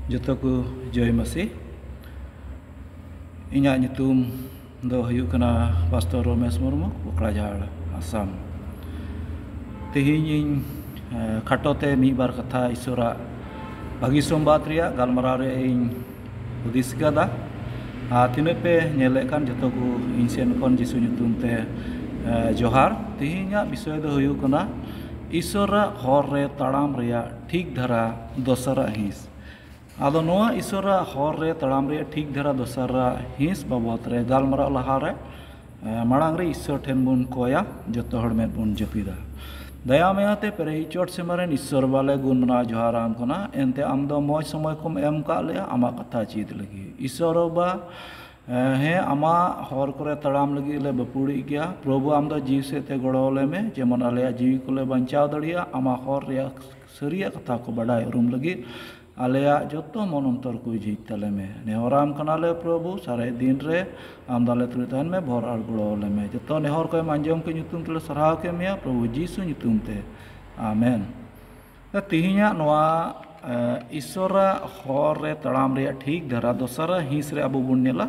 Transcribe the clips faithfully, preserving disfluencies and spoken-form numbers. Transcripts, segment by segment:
ᱡᱚᱛᱚ ᱠᱚ ᱡᱚᱭ ᱢᱟᱹᱥᱤ᱾ ᱤᱧᱟᱹᱜ ᱧᱩᱛᱩᱢ ᱫᱚ ᱦᱩᱭᱩᱜ ᱠᱟᱱᱟ ᱯᱟᱥᱴᱚᱨ ᱨᱚᱢᱮᱥ ᱢᱩᱨᱢᱩ, ᱠᱚᱠᱲᱟᱡᱷᱟᱲ, ᱟᱥᱟᱢ᱾ ᱛᱮᱦᱮᱧ ᱤᱧ, ᱮ, ᱠᱷᱟᱴᱚ ᱛᱮ ᱢᱤᱫ ᱵᱟᱨ ᱠᱟᱛᱷᱟ ᱤᱥᱚᱨᱟᱜ ᱵᱷᱟᱹᱜᱤ ᱥᱚᱢᱵᱟᱫ ᱨᱮᱭᱟᱜ ᱜᱟᱞᱢᱟᱨᱟᱣ ᱨᱮᱭᱟᱜ ᱤᱧ ᱦᱩᱫᱤᱥ ᱠᱟᱫᱟ᱾ ᱟᱨ ᱛᱤᱱᱟᱹᱜ ᱯᱮ ᱧᱮᱞᱮᱫ ᱠᱟᱱ, ᱡᱚᱛᱚ ᱠᱚ ᱤᱧ ᱥᱮᱱ ᱠᱷᱚᱱ ᱡᱤᱥᱩ ᱧᱩᱛᱩᱢ ᱛᱮ, ᱮ, ᱡᱚᱦᱟᱨ᱾ ᱛᱮᱦᱮᱧᱟᱜ ᱵᱤᱥᱚᱭ ᱫᱚ ᱦᱩᱭᱩᱜ ᱠᱟᱱᱟ ᱤᱥᱚᱨᱟᱜ ᱦᱚᱨ ᱨᱮ ᱛᱟᱲᱟᱢ ᱨᱮᱭᱟᱜ ᱴᱷᱤᱠ ᱫᱷᱟᱨᱟ ᱫᱚᱥᱟᱨᱟᱜ ᱦᱤᱸᱥ᱾ ᱟᱫᱚ ᱱᱚᱣᱟ ᱤᱥᱚᱨᱟᱜ ᱦᱚᱨ ᱨᱮ ᱛᱟᱲᱟᱢ ᱨᱮᱭᱟᱜ ᱴᱷᱤᱠ ᱫᱷᱟᱨᱟ ᱫᱚᱥᱟᱨᱟᱜ ᱦᱤᱸᱥ ᱵᱟᱵᱚᱫ ᱨᱮ ᱜᱟᱞᱢᱟᱨᱟᱣ ᱞᱟᱦᱟ ᱨᱮ, ᱮ, ᱢᱟᱲᱟᱝ ᱨᱮ ᱤᱥᱚᱨ ᱴᱷᱮᱱ ᱵᱚᱱ ᱠᱚᱭᱟ, ᱡᱚᱛᱚ ᱦᱚᱲ ᱢᱮᱫ ᱵᱚᱱ ᱡᱟᱹᱯᱤᱫᱟ᱾ ᱫᱟᱭᱟ ᱢᱟᱭᱟ ᱛᱮ ᱯᱮᱨᱮᱡ ᱪᱚᱴ ᱥᱮᱢᱟ ᱨᱮᱱ ᱤᱥᱚᱨ ᱵᱟᱞᱮ ᱜᱩᱱ ᱢᱟᱱᱟᱣ ᱡᱚᱦᱟᱨ ᱟᱢ ᱠᱟᱱᱟ, ᱮᱱᱛᱮ ᱟᱢ ᱫᱚ ᱢᱚᱡᱽ ᱥᱚᱢᱚᱭ ᱠᱚᱢ ᱮᱢ ᱠᱟᱜ ᱞᱮᱭᱟ ᱟᱢᱟᱜ ᱠᱟᱛᱷᱟ ᱪᱮᱫ ᱞᱟᱹᱜᱤᱫ᱾ ᱤᱥᱚᱨ ᱵᱟᱵᱟ, ᱮ, ᱦᱮᱸ, ᱟᱢᱟᱜ ᱦᱚᱨ ᱠᱚᱨᱮ ᱛᱟᱲᱟᱢ ᱞᱟᱹᱜᱤᱫ ᱞᱮ ᱵᱟᱹᱯᱩᱲᱤᱡ ᱜᱮᱭᱟ᱾ ᱯᱨᱚᱵᱷᱩ, ᱟᱢ ᱫᱚ ᱡᱤᱣᱤ ᱥᱮᱫ ᱛᱮ ᱜᱚᱲᱚ ᱟᱞᱮ ᱢᱮ, ᱡᱮᱢᱚᱱ ᱟᱞᱮᱭᱟᱜ ᱡᱤᱣᱤ ᱠᱚᱞᱮ ᱵᱟᱧᱪᱟᱣ ᱫᱟᱲᱮᱭᱟᱜ, ᱟᱢᱟᱜ ᱦᱚᱨ ᱨᱮᱭᱟᱜ ᱥᱟᱹᱨᱤᱭᱟᱜ ᱠᱟᱛᱷᱟ ᱠᱚ ᱵᱟᱰᱟᱭ ᱩᱨᱩᱢ ᱞᱟᱹᱜᱤᱫ ᱟᱞᱮᱭᱟᱜ ᱡᱚᱛᱚ ᱢᱚᱱ ᱚᱱᱛᱚᱨ ᱠᱚ ᱡᱷᱤᱡ ᱛᱟᱞᱮ ᱢᱮ᱾ ᱱᱮᱦᱚᱨᱟᱢ ᱠᱟᱱᱟᱞᱮ ᱯᱨᱚᱵᱷᱩ, ᱥᱟᱨᱮᱡ ᱫᱤᱱ ᱨᱮ ᱟᱢ ᱫᱚ ᱟᱞᱮ ᱛᱩᱞᱩᱡ ᱛᱟᱦᱮᱱ ᱢᱮ, ᱵᱷᱚᱨ ᱟᱨ ᱜᱚᱲᱚ ᱟᱞᱮ ᱢᱮ᱾ ᱡᱚᱛᱚ ᱱᱮᱦᱚᱨ ᱠᱚ ᱮᱢ ᱟᱸᱡᱚᱢ ᱠᱮᱫ ᱧᱩᱛᱩᱢ ᱛᱮᱞᱮ ᱥᱟᱨᱦᱟᱣ ᱠᱮᱫ ᱢᱮᱭᱟ ᱯᱨᱚᱵᱷᱩ ᱡᱤᱥᱩ ᱧᱩᱛᱩᱢ ᱛᱮ, ᱟᱢᱮᱱ᱾ ᱛᱮᱦᱮᱧᱟᱜ ᱱᱚᱣᱟ, ᱮ, ᱤᱥᱚᱨᱟᱜ ᱦᱚᱨ ᱨᱮ ᱛᱟᱲᱟᱢ ᱨᱮᱭᱟᱜ ᱴᱷᱤᱠ ᱫᱷᱟᱨᱟ ᱫᱚᱥᱟᱨᱟ ᱦᱤᱸᱥ ᱨᱮ ᱟᱵᱚ ᱵᱚᱱ ᱧᱮᱞᱟ᱾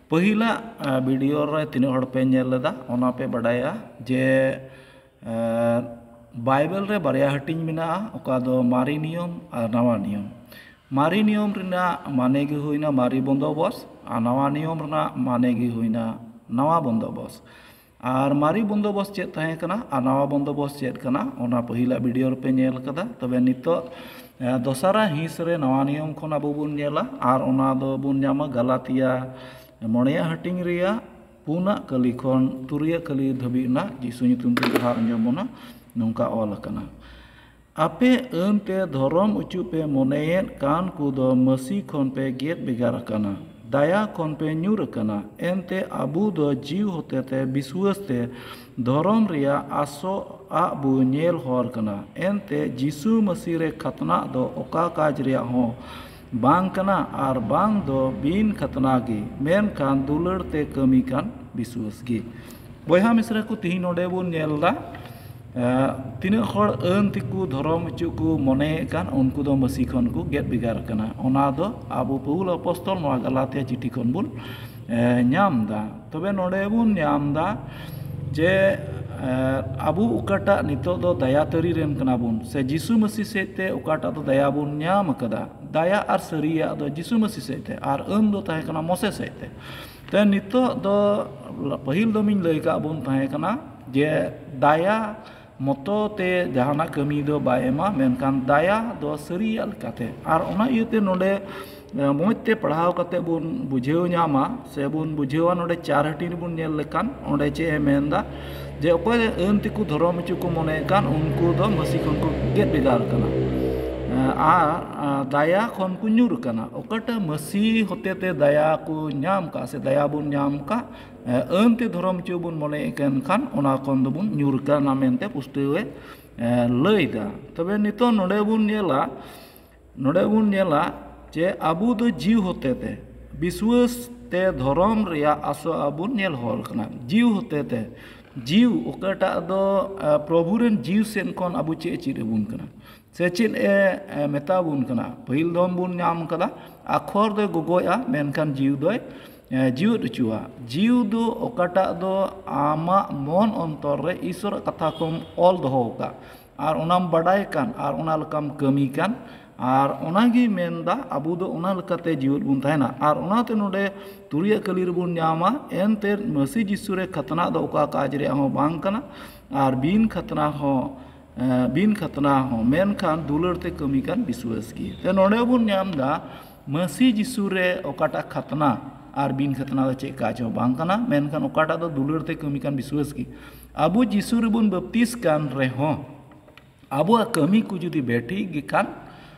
ᱯᱟᱹᱦᱤᱞᱟᱜ, ᱮ, ᱵᱷᱤᱰᱤᱭᱳ ᱨᱮ ᱛᱤᱱᱟᱹᱜ ᱦᱚᱲ ᱯᱮ ᱧᱮᱞ ᱞᱮᱫᱟ, ᱚᱱᱟ ᱯᱮ ᱵᱟᱰᱟᱭᱟ ᱡᱮ, ᱮ, ᱵᱟᱭᱵᱮᱞ ᱨᱮ ᱵᱟᱨᱭᱟ ᱦᱟᱹᱴᱤᱧ ᱢᱮᱱᱟᱜᱼᱟ, ᱚᱠᱟ ᱫᱚ ᱢᱟᱨᱮ ᱱᱤᱭᱚᱢ ᱟᱨ ᱱᱟᱣᱟ ᱱᱤᱭᱚᱢ᱾ ᱢᱟᱨᱮ ᱱᱤᱭᱚᱢ ᱨᱮᱱᱟᱜ ᱢᱟᱱᱮ ᱜᱮ ᱦᱩᱭᱱᱟ ᱢᱟᱨᱮ ᱵᱚᱱᱫᱚᱵᱚᱥ, ᱟᱨ ᱱᱟᱣᱟ ᱱᱤᱭᱚᱢ ᱨᱮᱱᱟᱜ ᱢᱟᱱᱮ ᱜᱮ ᱦᱩᱭᱱᱟ ᱱᱟᱣᱟ ᱵᱚᱱᱫᱚᱵᱚᱥ᱾ ᱟᱨ ᱢᱟᱨᱮ ᱵᱚᱱᱫᱚᱵᱚᱥ ᱪᱮᱫ ᱛᱟᱦᱮᱸ ᱠᱟᱱᱟ ᱟᱨ ᱱᱟᱣᱟ ᱵᱚᱱᱫᱚᱵᱚᱥ ᱪᱮᱫ ᱠᱟᱱᱟ, ᱚᱱᱟ ᱯᱟᱹᱦᱤᱞᱟᱜ ᱵᱷᱤᱰᱤᱭᱳ ᱨᱮᱯᱮ ᱧᱮᱞ ᱠᱟᱫᱟ᱾ ᱛᱚᱵᱮ ᱱᱤᱛᱚᱜ, ᱮ, ᱫᱚᱥᱟᱨᱟ ᱦᱤᱸᱥ ᱨᱮ ᱱᱟᱣᱟ ᱱᱤᱭᱚᱢ ᱠᱷᱚᱱ ᱟᱵᱚ ᱵᱚᱱ ᱧᱮᱞᱟ, ᱟᱨ ᱚᱱᱟ ᱫᱚ ᱵᱚᱱ ᱧᱟᱢᱟ ᱜᱟᱞᱟᱛᱤᱭᱟ ᱢᱚᱬᱮᱭᱟᱜ ᱦᱟᱹᱴᱤᱧ ᱨᱮᱭᱟᱜ ᱯᱩᱱᱟᱜ ᱠᱟᱹᱞᱤ ᱠᱷᱚᱱ ᱛᱩᱨᱩᱭᱟᱜ ᱠᱟᱹᱞᱤ ᱫᱷᱟᱹᱵᱤᱡ ᱨᱮᱱᱟᱜ ᱡᱤᱥᱩ ᱧᱩᱛᱩᱢ ᱛᱮ ᱡᱚᱦᱟᱨ ᱟᱸᱡᱚᱢ ᱵᱚᱱᱟ᱾ ᱱᱚᱝᱠᱟ ᱚᱞ ᱟᱠᱟᱱᱟ, ᱟᱯᱮ ᱟᱹᱱᱛᱮ ᱫᱷᱚᱨᱚᱢ ᱚᱪᱚᱜ ᱯᱮ ᱢᱚᱱᱮᱭᱮᱫ ᱠᱟᱱ ᱠᱚ ᱫᱚ ᱢᱟᱹᱥᱤ ᱠᱷᱚᱱ ᱯᱮ ᱜᱮᱫ ᱵᱷᱮᱜᱟᱨ ᱟᱠᱟᱱᱟ, ᱫᱟᱭᱟ ᱠᱷᱚᱱ ᱯᱮ ᱧᱩᱨ ᱟᱠᱟᱱᱟ᱾ ᱮᱱᱛᱮ ᱟᱵᱚ ᱫᱚ ᱡᱤᱣ ᱦᱚᱛᱮᱛᱮ ᱵᱤᱥᱣᱟᱹᱥ ᱛᱮ ᱫᱷᱚᱨᱚᱢ ᱨᱮᱭᱟᱜ ᱟᱥᱚᱜ ᱟᱜ ᱵᱚ ᱧᱮᱞ ᱦᱚᱨ ᱠᱟᱱᱟ᱾ ᱮᱱᱛᱮ ᱡᱤᱥᱩ ᱢᱟᱹᱥᱤ ᱨᱮ ᱠᱷᱟᱛᱱᱟᱜ ᱫᱚ ᱚᱠᱟ ᱠᱟᱡᱽ ᱨᱮᱭᱟᱜ ᱦᱚᱸ ᱵᱟᱝ ᱠᱟᱱᱟ, ᱟᱨ ᱵᱟᱝ ᱫᱚ ᱵᱤᱱ ᱠᱷᱟᱛᱱᱟ ᱜᱮ, ᱢᱮᱱᱠᱷᱟᱱ ᱫᱩᱞᱟᱹᱲ ᱛᱮ ᱠᱟᱹᱢᱤ ᱠᱟᱱ ᱵᱤᱥᱣᱟᱹᱥ ᱜᱮ᱾ ᱵᱚᱭᱦᱟ ᱢᱤᱥᱨᱟ ᱠᱚ, ᱛᱤᱦᱤᱧ ᱱᱚᱰᱮ ᱵᱚᱱ ᱧᱮᱞ ᱮᱫᱟ, ᱛᱤᱱᱟᱹᱜ ᱦᱚᱲ ᱟᱹᱱ ᱛᱮᱠᱚ ᱫᱷᱚᱨᱚᱢ ᱦᱚᱪᱚ ᱠᱚ ᱢᱚᱱᱮᱭᱮᱫ ᱠᱟᱱ, ᱩᱱᱠᱩ ᱫᱚ ᱢᱟᱹᱥᱤ ᱠᱷᱚᱱ ᱠᱚ ᱜᱮᱫ ᱵᱷᱮᱜᱟᱨ ᱠᱟᱱᱟ᱾ ᱚᱱᱟ ᱫᱚ ᱟᱵᱚ ᱯᱟᱹᱣᱩᱞ ᱟᱯᱚᱥᱛᱚᱞ ᱱᱚᱣᱟ ᱜᱟᱞᱟᱛᱤᱭᱟ ᱪᱤᱴᱷᱤ ᱠᱷᱚᱱ ᱵᱚᱱ ᱧᱟᱢ ᱮᱫᱟ᱾ ᱛᱚᱵᱮ ᱱᱚᱰᱮ ᱵᱚᱱ ᱧᱟᱢ ᱮᱫᱟ ᱡᱮ ᱟᱵᱚ ᱚᱠᱟᱴᱟᱜ ᱱᱤᱛᱚᱜ ᱫᱚ ᱫᱟᱭᱟ ᱛᱟᱹᱨᱤ ᱨᱮᱱ ᱠᱟᱱᱟ ᱵᱚᱱ, ᱥᱮ ᱡᱤᱥᱩ ᱢᱟᱹᱥᱤ ᱥᱮᱫ ᱛᱮ ᱚᱠᱟᱴᱟᱜ ᱫᱚ ᱫᱟᱭᱟ ᱵᱚᱱ ᱧᱟᱢ ᱟᱠᱟᱫᱟ, ᱫᱟᱭᱟ ᱟᱨ ᱥᱟᱹᱨᱤᱭᱟᱜ ᱫᱚ ᱡᱤᱥᱩ ᱢᱟᱹᱥᱤ ᱥᱮᱫ ᱛᱮ, ᱟᱨ ᱟᱹᱱ ᱫᱚ ᱛᱟᱦᱮᱸ ᱠᱟᱱᱟ ᱢᱚᱥᱮ ᱥᱮᱫ ᱛᱮ᱾ ᱛᱚ ᱱᱤᱛᱚᱜ ᱫᱚ, ᱯᱟᱹᱦᱤᱞ ᱫᱚᱢᱤᱧ ᱞᱟᱹᱭ ᱠᱟᱜ ᱵᱚᱱ ᱛᱟᱦᱮᱸ ᱠᱟᱱᱟ ᱡᱮ ᱫᱟᱭᱟ ᱢᱚᱛᱚ ᱛᱮ ᱡᱟᱦᱟᱱᱟᱜ ᱠᱟᱹᱢᱤ ᱫᱚ ᱵᱟᱭ ᱮᱢᱟ, ᱢᱮᱱᱠᱷᱟᱱ ᱫᱟᱭᱟ ᱫᱚ ᱥᱟᱹᱨᱤᱭᱟᱜ ᱞᱮᱠᱟᱛᱮ᱾ ᱟᱨ ᱚᱱᱟ ᱤᱭᱟᱹᱛᱮ ᱱᱚᱰᱮ ᱢᱚᱡᱽ ᱛᱮ ᱯᱟᱲᱦᱟᱣ ᱠᱟᱛᱮ ᱵᱚᱱ ᱵᱩᱡᱷᱟᱹᱣ ᱧᱟᱢᱟ, ᱥᱮ ᱵᱚᱱ ᱵᱩᱡᱷᱟᱹᱣᱟ᱾ ᱱᱚᱰᱮ ᱪᱟᱨ ᱦᱟᱹᱴᱤᱧ ᱨᱮᱵᱚᱱ ᱧᱮᱞ ᱞᱮᱠᱷᱟᱱ, ᱚᱸᱰᱮ ᱪᱮᱫ ᱮ ᱢᱮᱱᱫᱟ ᱡᱮ ᱚᱠᱚᱭ ᱟᱹᱱ ᱛᱮᱠᱚ ᱫᱷᱚᱨᱚᱢ ᱦᱚᱪᱚ ᱠᱚ ᱢᱚᱱᱮᱭᱮᱫ ᱠᱟᱱ, ᱩᱱᱠᱩ ᱫᱚ ᱢᱟᱹᱥᱤ ᱠᱷᱚᱱ ᱠᱚ ᱜᱮᱫ ᱵᱷᱮᱜᱟᱨ ᱠᱟᱱᱟ᱾ ᱟᱨ ᱫᱟᱭᱟ ᱠᱷᱚᱱ ᱠᱚ ᱧᱩᱨ ᱠᱟᱱᱟ᱾ ᱚᱠᱟᱴᱟᱜ ᱢᱟᱹᱥᱤ ᱦᱚᱛᱮᱛᱮ ᱫᱟᱭᱟ ᱠᱚ ᱧᱟᱢ ᱠᱟᱜ, ᱥᱮ ᱫᱟᱭᱟ ᱵᱚᱱ ᱧᱟᱢ ᱠᱟᱜ, ᱟᱹᱱ ᱛᱮ ᱫᱷᱚᱨᱚᱢ ᱦᱚᱪᱚ ᱵᱚᱱ ᱢᱚᱱᱮᱭᱮᱫ ᱠᱟᱱ ᱠᱷᱟᱱ, ᱚᱱᱟ ᱠᱷᱚᱱ ᱫᱚᱵᱚᱱ ᱧᱩᱨ ᱠᱟᱱᱟ ᱢᱮᱱᱛᱮ ᱯᱩᱥᱴᱟᱹᱣᱮ ᱞᱟᱹᱭᱫᱟ᱾ ᱛᱚᱵᱮ ᱱᱤᱛᱚᱜ ᱱᱚᱰᱮ ᱵᱚᱱ ᱧᱮᱞᱟ, ᱱᱚᱰᱮ ᱵᱚᱱ ᱧᱮᱞᱟ ᱡᱮ ᱟᱵᱚ ᱫᱚ ᱡᱤᱣ ᱦᱚᱛᱮᱛᱮ, ᱵᱤᱥᱣᱟᱹᱥ ᱛᱮ ᱫᱷᱚᱨᱚᱢ ᱨᱮᱭᱟᱜ ᱟᱥᱚᱜ ᱟᱵᱚᱱ ᱧᱮᱞ ᱦᱚᱲ ᱠᱟᱱᱟ᱾ ᱡᱤᱣ ᱦᱚᱛᱮᱛᱮ, ᱡᱤᱣ ᱚᱠᱟᱴᱟᱜ ᱫᱚ ᱯᱨᱚᱵᱷᱩ ᱨᱮᱱ ᱡᱤᱣ ᱥᱮᱱ ᱠᱷᱚᱱ ᱟᱵᱚ ᱪᱮᱫ ᱮ ᱪᱮᱫ ᱟᱵᱚᱱ ᱠᱟᱱᱟ, ᱥᱮ ᱪᱮᱫ ᱮ ᱢᱮᱛᱟ ᱵᱚᱱ ᱠᱟᱱᱟ᱾ ᱯᱟᱹᱦᱤᱞ ᱫᱚᱢ ᱵᱚᱱ ᱧᱟᱢ ᱠᱟᱫᱟ, ᱟᱠᱷᱚᱨ ᱫᱚᱭ ᱜᱚᱜᱚᱡᱼᱟ, ᱢᱮᱱᱠᱷᱟᱱ ᱡᱤᱣ ᱫᱚᱭ ᱡᱤᱣᱮᱫ ᱦᱚᱪᱚᱣᱟ᱾ ᱡᱤᱣ ᱫᱚ ᱚᱠᱟᱴᱟᱜ ᱫᱚ ᱟᱢᱟᱜ ᱢᱚᱱ ᱚᱱᱛᱚᱨ ᱨᱮ ᱤᱥᱚᱨᱟᱜ ᱠᱟᱛᱷᱟ ᱠᱚᱢ ᱚᱞ ᱫᱚᱦᱚ ᱟᱠᱟᱫ, ᱟᱨ ᱚᱱᱟᱢ ᱵᱟᱰᱟᱭ ᱠᱟᱱ, ᱟᱨ ᱚᱱᱟ ᱞᱮᱠᱟᱢ ᱠᱟᱹᱢᱤ ᱠᱟᱱ, ᱟᱨ ᱚᱱᱟᱜᱮ ᱢᱮᱱᱫᱟ ᱟᱵᱚ ᱫᱚ ᱚᱱᱟ ᱞᱮᱠᱟᱛᱮ ᱡᱤᱣᱮᱫ ᱵᱚᱱ ᱛᱟᱦᱮᱱᱟ᱾ ᱟᱨ ᱚᱱᱟᱛᱮ ᱱᱚᱰᱮ ᱛᱩᱨᱩᱭᱟᱜ ᱠᱟᱹᱞᱤ ᱨᱮᱵᱚᱱ ᱧᱟᱢᱟ, ᱮᱱᱛᱮ ᱢᱟᱹᱥᱤ ᱡᱤᱥᱩ ᱨᱮ ᱠᱷᱟᱛᱱᱟᱜ ᱫᱚ ᱚᱠᱟ ᱠᱟᱡᱽ ᱨᱮᱭᱟᱜ ᱦᱚᱸ ᱵᱟᱝ ᱠᱟᱱᱟ, ᱟᱨ ᱵᱤᱱ ᱠᱷᱟᱛᱱᱟ ᱦᱚᱸ ᱵᱤᱱ ᱠᱷᱟᱛᱱᱟ ᱦᱚᱸ, ᱢᱮᱱᱠᱷᱟᱱ ᱫᱩᱞᱟᱹᱲ ᱛᱮ ᱠᱟᱹᱢᱤ ᱠᱟᱱ ᱵᱤᱥᱣᱟᱹᱥ ᱜᱮ᱾ ᱛᱮ ᱱᱚᱰᱮ ᱵᱚᱱ ᱧᱟᱢ ᱮᱫᱟ, ᱢᱟᱹᱥᱤ ᱡᱤᱥᱩ ᱨᱮ ᱚᱠᱟᱴᱟᱜ ᱠᱷᱟᱛᱱᱟ ᱟᱨ ᱵᱤᱱ ᱠᱷᱟᱛᱱᱟ ᱫᱚ ᱪᱮᱫ ᱠᱟᱡᱽ ᱦᱚᱸ ᱵᱟᱝ ᱠᱟᱱᱟ, ᱢᱮᱱᱠᱷᱟᱱ ᱚᱠᱟᱴᱟᱜ ᱫᱚ ᱫᱩᱞᱟᱹᱲ ᱛᱮ ᱠᱟᱹᱢᱤ ᱠᱟᱱ ᱵᱤᱥᱣᱟᱹᱥ ᱜᱮ᱾ ᱟᱵᱚ ᱡᱤᱥᱩ ᱨᱮᱵᱚᱱ ᱵᱟᱯᱛᱤᱥ ᱠᱟᱱ ᱨᱮᱦᱚᱸ, ᱟᱵᱚᱣᱟᱜ ᱠᱟᱹᱢᱤ ᱠᱚ ᱡᱩᱫᱤ ᱵᱮᱴᱷᱤᱠ ᱜᱮ ᱠᱷᱟᱱ,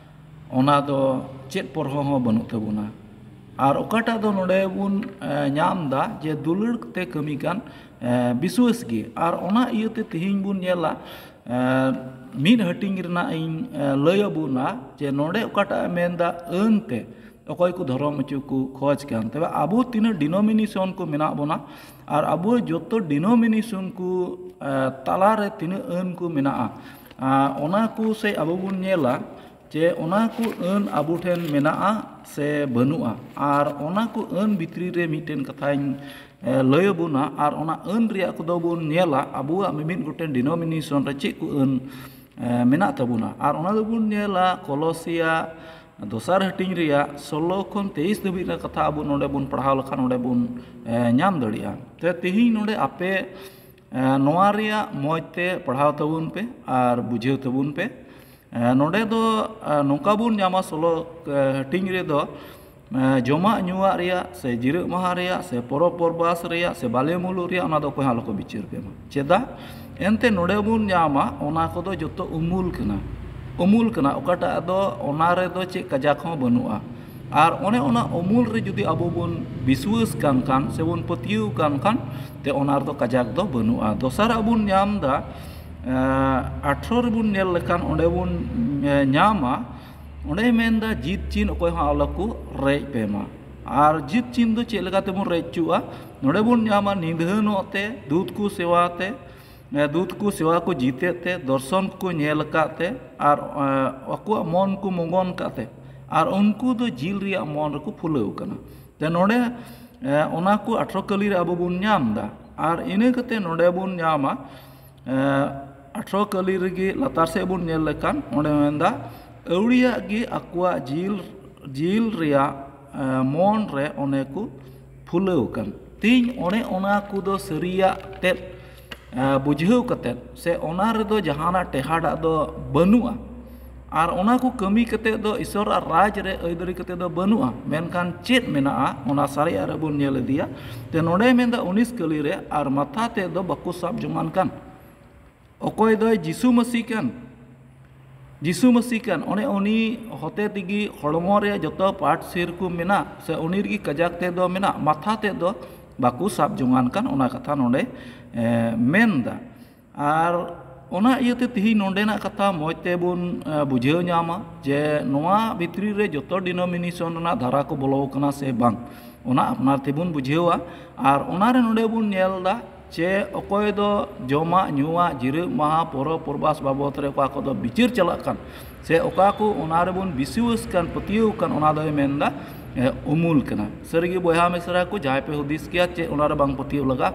ᱚᱱᱟ ᱫᱚ ᱪᱮᱫ ᱯᱚᱨᱦᱚ ᱦᱚᱸ ᱵᱟᱹᱱᱩᱜ ᱛᱟᱵᱚᱱᱟ᱾ ᱟᱨ ᱚᱠᱟᱴᱟᱜ ᱫᱚ ᱱᱚᱰᱮ ᱵᱚᱱ ᱧᱟᱢ ᱮᱫᱟ ᱡᱮ ᱫᱩᱞᱟᱹᱲ ᱛᱮ ᱠᱟᱹᱢᱤ ᱠᱟᱱ ᱵᱤᱥᱣᱟᱹᱥ ᱜᱮ᱾ ᱟᱨ ᱚᱱᱟ ᱤᱭᱟᱹᱛᱮ ᱛᱮᱦᱮᱧ ᱵᱚᱱ ᱧᱮᱞᱟ, ᱢᱤᱫ ᱦᱟᱹᱴᱤᱧ ᱨᱮᱱᱟᱜ ᱤᱧ ᱞᱟᱹᱭ ᱟᱵᱚᱱᱟ ᱡᱮ ᱱᱚᱰᱮ ᱚᱠᱟᱴᱟᱜ ᱮ ᱢᱮᱱᱫᱟ ᱟᱹᱱ ᱛᱮ ᱚᱠᱚᱭ ᱠᱚ ᱫᱷᱚᱨᱚᱢ ᱦᱚᱪᱚ ᱠᱚ ᱠᱷᱚᱡᱽ ᱠᱟᱱ᱾ ᱛᱚᱵᱮ ᱟᱵᱚ ᱛᱤᱱᱟᱹᱜ ᱰᱤᱱᱳᱢᱤᱱᱮᱥᱚᱱ ᱠᱚ ᱢᱮᱱᱟᱜ ᱵᱚᱱᱟ, ᱟᱨ ᱟᱵᱚ ᱡᱚᱛᱚ ᱰᱤᱱᱳᱢᱤᱱᱮᱥᱚᱱ ᱠᱚ ᱛᱟᱞᱟᱨᱮ ᱛᱤᱱᱟᱹᱜ ᱟᱹᱱ ᱠᱚ ᱢᱮᱱᱟᱜᱼᱟ, ᱚᱱᱟ ᱠᱚ ᱥᱮ ᱟᱵᱚ ᱵᱚᱱ ᱧᱮᱞᱟ ᱡᱮ ᱚᱱᱟ ᱠᱚ ᱟᱹᱱ ᱟᱵᱚ ᱴᱷᱮᱱ ᱢᱮᱱᱟᱜᱼᱟ ᱥᱮ ᱵᱟᱹᱱᱩᱜᱼᱟ, ᱟᱨ ᱚᱱᱟ ᱠᱚ ᱟᱹᱱ ᱵᱷᱤᱛᱨᱤ ᱨᱮ ᱢᱤᱫᱴᱮᱱ ᱠᱟᱛᱷᱟᱧ ᱞᱟᱹᱭ ᱟᱵᱚᱱᱟ, ᱟᱨ ᱚᱱᱟ ᱟᱹᱱ ᱨᱮᱭᱟᱜ ᱠᱚᱫᱚ ᱵᱚᱱ ᱧᱮᱞᱟ ᱟᱵᱚᱣᱟᱜ ᱢᱤᱢᱤᱫ ᱜᱚᱴᱮᱱ ᱰᱤᱱᱳᱢᱤᱱᱮᱥᱚᱱ ᱨᱮ ᱪᱮᱫ ᱠᱚ ᱟᱹᱱ ᱢᱮᱱᱟᱜ ᱛᱟᱵᱚᱱᱟ, ᱟᱨ ᱚᱱᱟ ᱫᱚᱵᱚᱱ ᱧᱮᱞᱟ ᱠᱚᱞᱚᱥᱤᱭᱟ ᱫᱚᱥᱟᱨ ᱦᱟᱹᱴᱤᱧ ᱨᱮᱭᱟᱜ ᱥᱳᱞᱳ ᱠᱷᱚᱱ ᱛᱮᱭᱤᱥ ᱫᱷᱟᱹᱵᱤᱡ ᱨᱮᱱᱟᱜ ᱠᱟᱛᱷᱟ ᱟᱵᱚ ᱱᱚᱰᱮ ᱵᱚᱱ ᱯᱟᱲᱦᱟᱣ ᱞᱮᱠᱷᱟᱱ ᱱᱚᱰᱮ ᱵᱚᱱ ᱧᱟᱢ ᱫᱟᱲᱮᱭᱟᱜᱼᱟ᱾ ᱛᱚ ᱛᱮᱦᱮᱧ ᱱᱚᱰᱮ ᱟᱯᱮ ᱱᱚᱣᱟ ᱨᱮᱭᱟᱜ ᱢᱚᱡᱽ ᱛᱮ ᱯᱟᱲᱦᱟᱣ ᱛᱟᱵᱚᱱ ᱯᱮ ᱟᱨ ᱵᱩᱡᱷᱟᱹᱣ ᱛᱟᱵᱚᱱ ᱯᱮ᱾ ᱱᱚᱰᱮ ᱫᱚ ᱱᱚᱝᱠᱟ ᱵᱚᱱ ᱧᱟᱢᱟ ᱥᱳᱞᱳ ᱦᱟᱹᱴᱤᱧ ᱨᱮᱫᱚ ᱡᱚᱢᱟᱜ ᱧᱩᱣᱟᱜ ᱨᱮᱭᱟᱜ ᱥᱮ ᱡᱤᱨᱟᱹᱜ ᱢᱟᱦᱟ ᱨᱮᱭᱟᱜ ᱥᱮ ᱯᱚᱨᱚᱵᱽ ᱯᱚᱨᱵᱟᱥ ᱨᱮᱭᱟᱜ ᱥᱮ ᱵᱟᱞᱮ ᱢᱩᱞᱩᱜ ᱨᱮᱭᱟᱜ, ᱚᱱᱟ ᱫᱚ ᱚᱠᱚᱭ ᱦᱚᱸ ᱟᱞᱚ ᱠᱚ ᱵᱤᱪᱟᱹᱨ ᱯᱮ ᱢᱟ᱾ ᱪᱮᱫᱟᱜ? ᱮᱱᱛᱮ ᱱᱚᱰᱮ ᱵᱚᱱ ᱧᱟᱢᱟ ᱚᱱᱟ ᱠᱚᱫᱚ ᱡᱚᱛᱚ ᱩᱢᱩᱞ ᱠᱟᱱᱟ, ᱩᱢᱩᱞ ᱠᱟᱱᱟ, ᱚᱠᱟᱴᱟᱜ ᱫᱚ ᱚᱱᱟ ᱨᱮᱫᱚ ᱪᱮᱫ ᱠᱟᱡᱟᱠ ᱦᱚᱸ ᱵᱟᱹᱱᱩᱜᱼᱟ᱾ ᱟᱨ ᱚᱱᱮ ᱚᱱᱟ ᱩᱢᱩᱞ ᱨᱮ ᱡᱩᱫᱤ ᱟᱵᱚ ᱵᱚᱱ ᱵᱤᱥᱣᱟᱹᱥ ᱠᱟᱱ ᱠᱷᱟᱱ ᱥᱮᱵᱚᱱ ᱯᱟᱹᱛᱭᱟᱹᱣ ᱠᱟᱱ ᱠᱷᱟᱱ, ᱛᱮ ᱚᱱᱟ ᱨᱮᱫᱚ ᱠᱟᱡᱟᱠ ᱫᱚ ᱵᱟᱹᱱᱩᱜᱼᱟ᱾ ᱫᱚᱥᱟᱨᱟᱜ ᱵᱚᱱ ᱧᱟᱢ ᱮᱫᱟ, ᱟᱴᱷᱨᱚ ᱨᱮᱵᱚᱱ ᱧᱮᱞ ᱞᱮᱠᱷᱟᱱ ᱚᱸᱰᱮ ᱵᱚᱱ ᱧᱟᱢᱟ, ᱚᱸᱰᱮᱭ ᱢᱮᱱᱫᱟ ᱡᱤᱛ ᱪᱤᱱ ᱚᱠᱚᱭ ᱦᱚᱸ ᱟᱞᱚ ᱠᱚ ᱨᱮᱡ ᱯᱮ ᱢᱟ᱾ ᱟᱨ ᱡᱤᱛ ᱪᱤᱱ ᱫᱚ ᱪᱮᱫ ᱞᱮᱠᱟ ᱛᱮᱵᱚᱱ ᱨᱮᱡ ᱦᱚᱪᱚᱜᱼᱟ? ᱱᱚᱰᱮ ᱵᱚᱱ ᱧᱟᱢᱟ ᱱᱤᱫᱷᱟᱹᱱᱚᱜ ᱛᱮ, ᱫᱩᱛ ᱠᱚ ᱥᱮᱣᱟ ᱛᱮ, ᱫᱩᱛ ᱠᱚ ᱥᱮᱣᱟ ᱠᱚ ᱡᱤᱛᱮᱫ ᱛᱮ, ᱫᱚᱨᱥᱚᱱ ᱠᱚᱠᱚ ᱧᱮᱞ ᱟᱠᱟᱫ ᱛᱮ, ᱟᱨ ᱟᱠᱚᱣᱟᱜ ᱢᱚᱱ ᱠᱚ ᱢᱚᱜᱚᱱ ᱟᱠᱟᱫ ᱛᱮ, ᱟᱨ ᱩᱱᱠᱩ ᱫᱚ ᱡᱤᱞ ᱨᱮᱭᱟᱜ ᱢᱚᱱ ᱨᱮᱠᱚ ᱯᱷᱩᱞᱟᱹᱣ ᱟᱠᱟᱱᱟ᱾ ᱛᱮ ᱱᱚᱰᱮ ᱚᱱᱟ ᱠᱚ ᱟᱴᱷᱨᱚ ᱠᱟᱹᱞᱤ ᱨᱮ ᱟᱵᱚ ᱵᱚᱱ ᱧᱟᱢ ᱮᱫᱟ᱾ ᱟᱨ ᱤᱱᱟᱹ ᱠᱟᱛᱮ ᱱᱚᱰᱮ ᱵᱚᱱ ᱧᱟᱢᱟ ᱟᱴᱷᱨᱚ ᱠᱟᱹᱞᱤ ᱨᱮᱜᱮ ᱞᱟᱛᱟᱨ ᱥᱮᱫ ᱵᱚᱱ ᱧᱮᱞ ᱞᱮᱠᱷᱟᱱ ᱚᱸᱰᱮ ᱢᱮᱱᱫᱟ, ᱟᱹᱣᱲᱤᱭᱟᱜ ᱜᱮ ᱟᱠᱚᱣᱟᱜ ᱡᱤᱞ, ᱡᱤᱞ ᱨᱮᱭᱟᱜ ᱢᱚᱱ ᱨᱮ ᱚᱱᱮ ᱠᱚ ᱯᱷᱩᱞᱟᱹᱣ ᱟᱠᱟᱱ᱾ ᱛᱮᱦᱮᱧ ᱚᱱᱮ ᱚᱱᱟ ᱠᱚᱫᱚ ᱥᱟᱹᱨᱤᱭᱟᱜ ᱛᱮᱫ ᱵᱩᱡᱷᱟᱹᱣ ᱠᱟᱛᱮᱫ ᱥᱮ ᱚᱱᱟ ᱨᱮᱫᱚ ᱡᱟᱦᱟᱱᱟᱜ ᱴᱮᱦᱟᱰᱟᱜ ᱫᱚ ᱵᱟᱹᱱᱩᱜᱼᱟ᱾ ᱟᱨ ᱚᱱᱟ ᱠᱚ ᱠᱟᱹᱢᱤ ᱠᱟᱛᱮᱫ ᱫᱚ ᱤᱥᱚᱨᱟᱜ ᱨᱟᱡᱽ ᱨᱮ ᱟᱹᱭᱫᱟᱹᱨᱤ ᱠᱟᱛᱮᱫ ᱫᱚ ᱵᱟᱹᱱᱩᱜᱼᱟ᱾ ᱢᱮᱱᱠᱷᱟᱱ ᱪᱮᱫ ᱢᱮᱱᱟᱜᱼᱟ, ᱚᱱᱟ ᱥᱟᱨᱮᱡᱟᱜ ᱨᱮᱵᱚᱱ ᱧᱮᱞ ᱤᱫᱤᱭᱟ᱾ ᱛᱮ ᱱᱚᱰᱮ ᱢᱮᱱᱫᱟ ᱩᱱᱤᱥ ᱠᱟᱹᱞᱤ ᱨᱮ, ᱟᱨ ᱢᱟᱛᱷᱟ ᱛᱮᱫ ᱫᱚ ᱵᱟᱠᱚ ᱥᱟᱵ ᱡᱚᱝᱟᱱ ᱠᱟᱱ᱾ ᱚᱠᱚᱭ ᱫᱚᱭ ᱡᱤᱥᱩ ᱢᱟᱹᱥᱤ ᱠᱟᱱ? ᱡᱤᱥᱩ ᱢᱟᱹᱥᱤ ᱠᱟᱱ, ᱚᱱᱮ ᱩᱱᱤ ᱦᱚᱛᱮ ᱛᱮᱜᱮ ᱦᱚᱲᱢᱚ ᱨᱮᱭᱟᱜ ᱡᱚᱛᱚ ᱯᱟᱴ ᱥᱤᱨ ᱠᱚ ᱢᱮᱱᱟᱜ, ᱥᱮ ᱩᱱᱤ ᱨᱮᱜᱮ ᱠᱟᱡᱟᱠ ᱛᱮᱫ ᱫᱚ ᱢᱮᱱᱟᱜ, ᱢᱟᱛᱷᱟ ᱛᱮᱫ ᱫᱚ ᱵᱟᱠᱚ ᱥᱟᱵ ᱡᱚᱝᱟᱱ ᱠᱟᱱ, ᱚᱱᱟ ᱠᱟᱛᱷᱟ ᱱᱚᱰᱮ ᱢᱮᱱᱫᱟ᱾ ᱟᱨ ᱚᱱᱟ ᱤᱭᱟᱹᱛᱮ ᱛᱮᱦᱮᱧ ᱱᱚᱰᱮᱱᱟᱜ ᱠᱟᱛᱷᱟ ᱢᱚᱡᱽ ᱛᱮᱵᱚᱱ ᱵᱩᱡᱷᱟᱹᱣ ᱧᱟᱢᱟ ᱡᱮ ᱱᱚᱣᱟ ᱵᱷᱤᱛᱨᱤ ᱨᱮ ᱡᱚᱛᱚ ᱰᱤᱱᱳᱢᱤᱱᱮᱥᱚᱱ ᱨᱮᱱᱟᱜ ᱫᱷᱟᱨᱟ ᱠᱚ ᱵᱚᱞᱚ ᱟᱠᱟᱱᱟ ᱥᱮ ᱵᱟᱝ, ᱚᱱᱟ ᱟᱯᱱᱟᱨ ᱛᱮᱵᱚᱱ ᱵᱩᱡᱷᱟᱹᱣᱟ᱾ ᱟᱨ ᱚᱱᱟᱨᱮ ᱱᱚᱰᱮ ᱵᱚᱱ ᱧᱮᱞ ᱮᱫᱟ ᱪᱮ ᱚᱠᱚᱭ ᱫᱚ ᱡᱚᱢᱟᱜ ᱧᱩᱣᱟᱜ ᱡᱤᱨᱟᱹᱜ ᱢᱟᱦᱟ ᱯᱚᱨᱚᱵᱽ ᱯᱚᱨᱵᱟᱥ ᱵᱟᱵᱚᱫ ᱨᱮ ᱚᱠᱟ ᱠᱚᱫᱚ ᱵᱤᱪᱟᱹᱨ ᱪᱟᱞᱟᱜ ᱠᱟᱱ ᱥᱮ ᱚᱠᱟ ᱠᱚ ᱚᱱᱟ ᱨᱮᱵᱚᱱ ᱵᱤᱥᱣᱟᱹᱥ ᱠᱟᱱ, ᱯᱟᱹᱛᱭᱟᱹᱣ ᱠᱟᱱ, ᱚᱱᱟ ᱫᱚᱭ ᱢᱮᱱᱫᱟ, ᱮ, ᱩᱢᱩᱞ ᱠᱟᱱᱟ᱾ ᱥᱟᱹᱨᱤᱜᱮ ᱵᱚᱭᱦᱟ ᱢᱤᱥᱨᱟ ᱠᱚ, ᱡᱟᱦᱟᱸᱭ ᱯᱮ ᱦᱩᱫᱤᱥ ᱠᱮᱭᱟ ᱪᱮᱫ ᱚᱱᱟ ᱨᱮ ᱵᱟᱝ ᱯᱟᱹᱛᱭᱟᱹᱣ ᱞᱟᱜᱟ,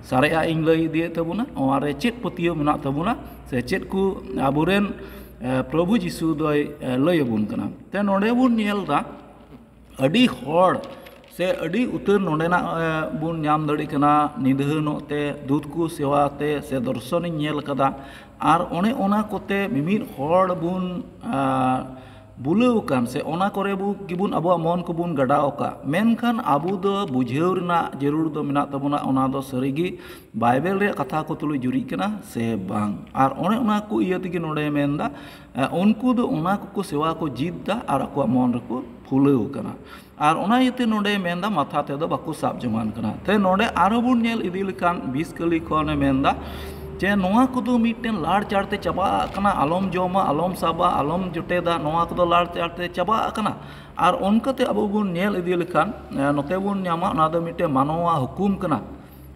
ᱥᱟᱨᱮᱡᱟᱜ ᱤᱧ ᱞᱟᱹᱭ ᱤᱫᱤᱭᱮᱫ ᱛᱟᱵᱚᱱᱟ, ᱚᱱᱟ ᱨᱮ ᱪᱮᱫ ᱯᱟᱹᱛᱭᱟᱹᱣ ᱢᱮᱱᱟᱜ ᱛᱟᱵᱚᱱᱟ ᱥᱮ ᱪᱮᱫ ᱠᱚ ᱟᱵᱚᱨᱮᱱ, ᱮ, ᱯᱨᱚᱵᱷᱩ ᱡᱤᱥᱩ ᱫᱚᱭ, ᱮ, ᱞᱟᱹᱭ ᱟᱵᱚᱱ ᱠᱟᱱᱟ᱾ ᱛᱮ ᱱᱚᱰᱮ ᱵᱚᱱ ᱧᱮᱞ ᱮᱫᱟ, ᱟᱹᱰᱤ ᱦᱚᱲ ᱥᱮ ᱟᱹᱰᱤ ᱩᱛᱟᱹᱨ ᱱᱚᱰᱮᱱᱟᱜ, ᱮ, ᱵᱚᱱ ᱧᱟᱢ ᱫᱟᱲᱮᱭᱟᱜ ᱠᱟᱱᱟ, ᱱᱤᱫᱷᱟᱹᱱᱚᱜ ᱛᱮ, ᱫᱩᱛ ᱠᱚ ᱥᱮᱣᱟ ᱛᱮ ᱥᱮ ᱫᱚᱨᱥᱚᱱᱤᱧ ᱧᱮᱞ ᱠᱟᱫᱟ᱾ ᱟᱨ ᱚᱱᱮ ᱚᱱᱟ ᱠᱚᱛᱮ ᱢᱤᱢᱤᱫ ᱦᱚᱲ ᱵᱚᱱ, ᱟ, ᱵᱩᱞᱟᱹᱣ ᱟᱠᱟᱱ ᱥᱮ ᱚᱱᱟ ᱠᱚᱨᱮ ᱵᱚ, ᱜᱮᱵᱚᱱ ᱟᱵᱚᱣᱟᱜ ᱢᱚᱱ ᱠᱚᱵᱚᱱ ᱜᱟᱰᱟᱣ ᱟᱠᱟᱫ᱾ ᱢᱮᱱᱠᱷᱟᱱ ᱟᱵᱚ ᱫᱚ ᱵᱩᱡᱷᱟᱹᱣ ᱨᱮᱱᱟᱜ ᱡᱟᱹᱨᱩᱲ ᱫᱚ ᱢᱮᱱᱟᱜ ᱛᱟᱵᱚᱱᱟ, ᱚᱱᱟ ᱫᱚ ᱥᱟᱹᱨᱤᱜᱮ ᱵᱟᱭᱵᱮᱞ ᱨᱮᱭᱟᱜ ᱠᱟᱛᱷᱟ ᱠᱚ ᱛᱩᱞᱩᱡ ᱡᱩᱨᱤᱜ ᱠᱟᱱᱟ ᱥᱮ ᱵᱟᱝ᱾ ᱟᱨ ᱚᱱᱮ ᱚᱱᱟ ᱠᱚ ᱤᱭᱟᱹ ᱛᱮᱜᱮ ᱱᱚᱰᱮ ᱢᱮᱱᱫᱟ, ᱮ, ᱩᱱᱠᱩ ᱫᱚ ᱚᱱᱟ ᱠᱚᱠᱚ ᱥᱮᱣᱟ ᱠᱚ ᱡᱤᱫ ᱫᱟ ᱟᱨ ᱟᱠᱚᱣᱟᱜ ᱢᱚᱱ ᱨᱮᱠᱚ ᱯᱷᱩᱞᱟᱹᱣ ᱠᱟᱱᱟ᱾ ᱟᱨ ᱚᱱᱟ ᱤᱭᱟᱹᱛᱮ ᱱᱚᱰᱮ ᱢᱮᱱᱫᱟ, ᱢᱟᱛᱷᱟ ᱛᱮᱫᱚ ᱵᱟᱠᱚ ᱥᱟᱵ ᱡᱚᱝᱟᱱ ᱠᱟᱱᱟ᱾ ᱛᱮ ᱱᱚᱰᱮ ᱟᱨᱦᱚᱸ ᱵᱚᱱ ᱧᱮᱞ ᱤᱫᱤ ᱞᱮᱠᱷᱟᱱ ᱵᱤᱥ ᱠᱟᱹᱞᱤ ᱠᱷᱚᱱᱮ ᱢᱮᱱᱫᱟ ᱡᱮ ᱱᱚᱣᱟ ᱠᱚᱫᱚ ᱢᱤᱫᱴᱮᱱ ᱞᱟᱲ ᱪᱟᱲ ᱛᱮ ᱪᱟᱵᱟᱜ ᱠᱟᱱᱟ, ᱟᱞᱚᱢ ᱡᱚᱢᱟ, ᱟᱞᱚᱢ ᱥᱟᱵᱟ, ᱟᱞᱚᱢ ᱡᱚᱴᱮᱫᱟ, ᱱᱚᱣᱟ ᱠᱚᱫᱚ ᱞᱟᱲ ᱪᱟᱲ ᱛᱮ ᱪᱟᱵᱟᱜ ᱠᱟᱱᱟ᱾ ᱟᱨ ᱚᱱᱠᱟᱛᱮ ᱟᱵᱚ ᱵᱚᱱ ᱧᱮᱞ ᱤᱫᱤ ᱞᱮᱠᱷᱟᱱ, ᱮ, ᱱᱚᱛᱮ ᱵᱚᱱ ᱧᱟᱢᱟ, ᱚᱱᱟ ᱫᱚ ᱢᱤᱫᱴᱮᱱ ᱢᱟᱱᱣᱟ ᱦᱩᱠᱩᱢ ᱠᱟᱱᱟ,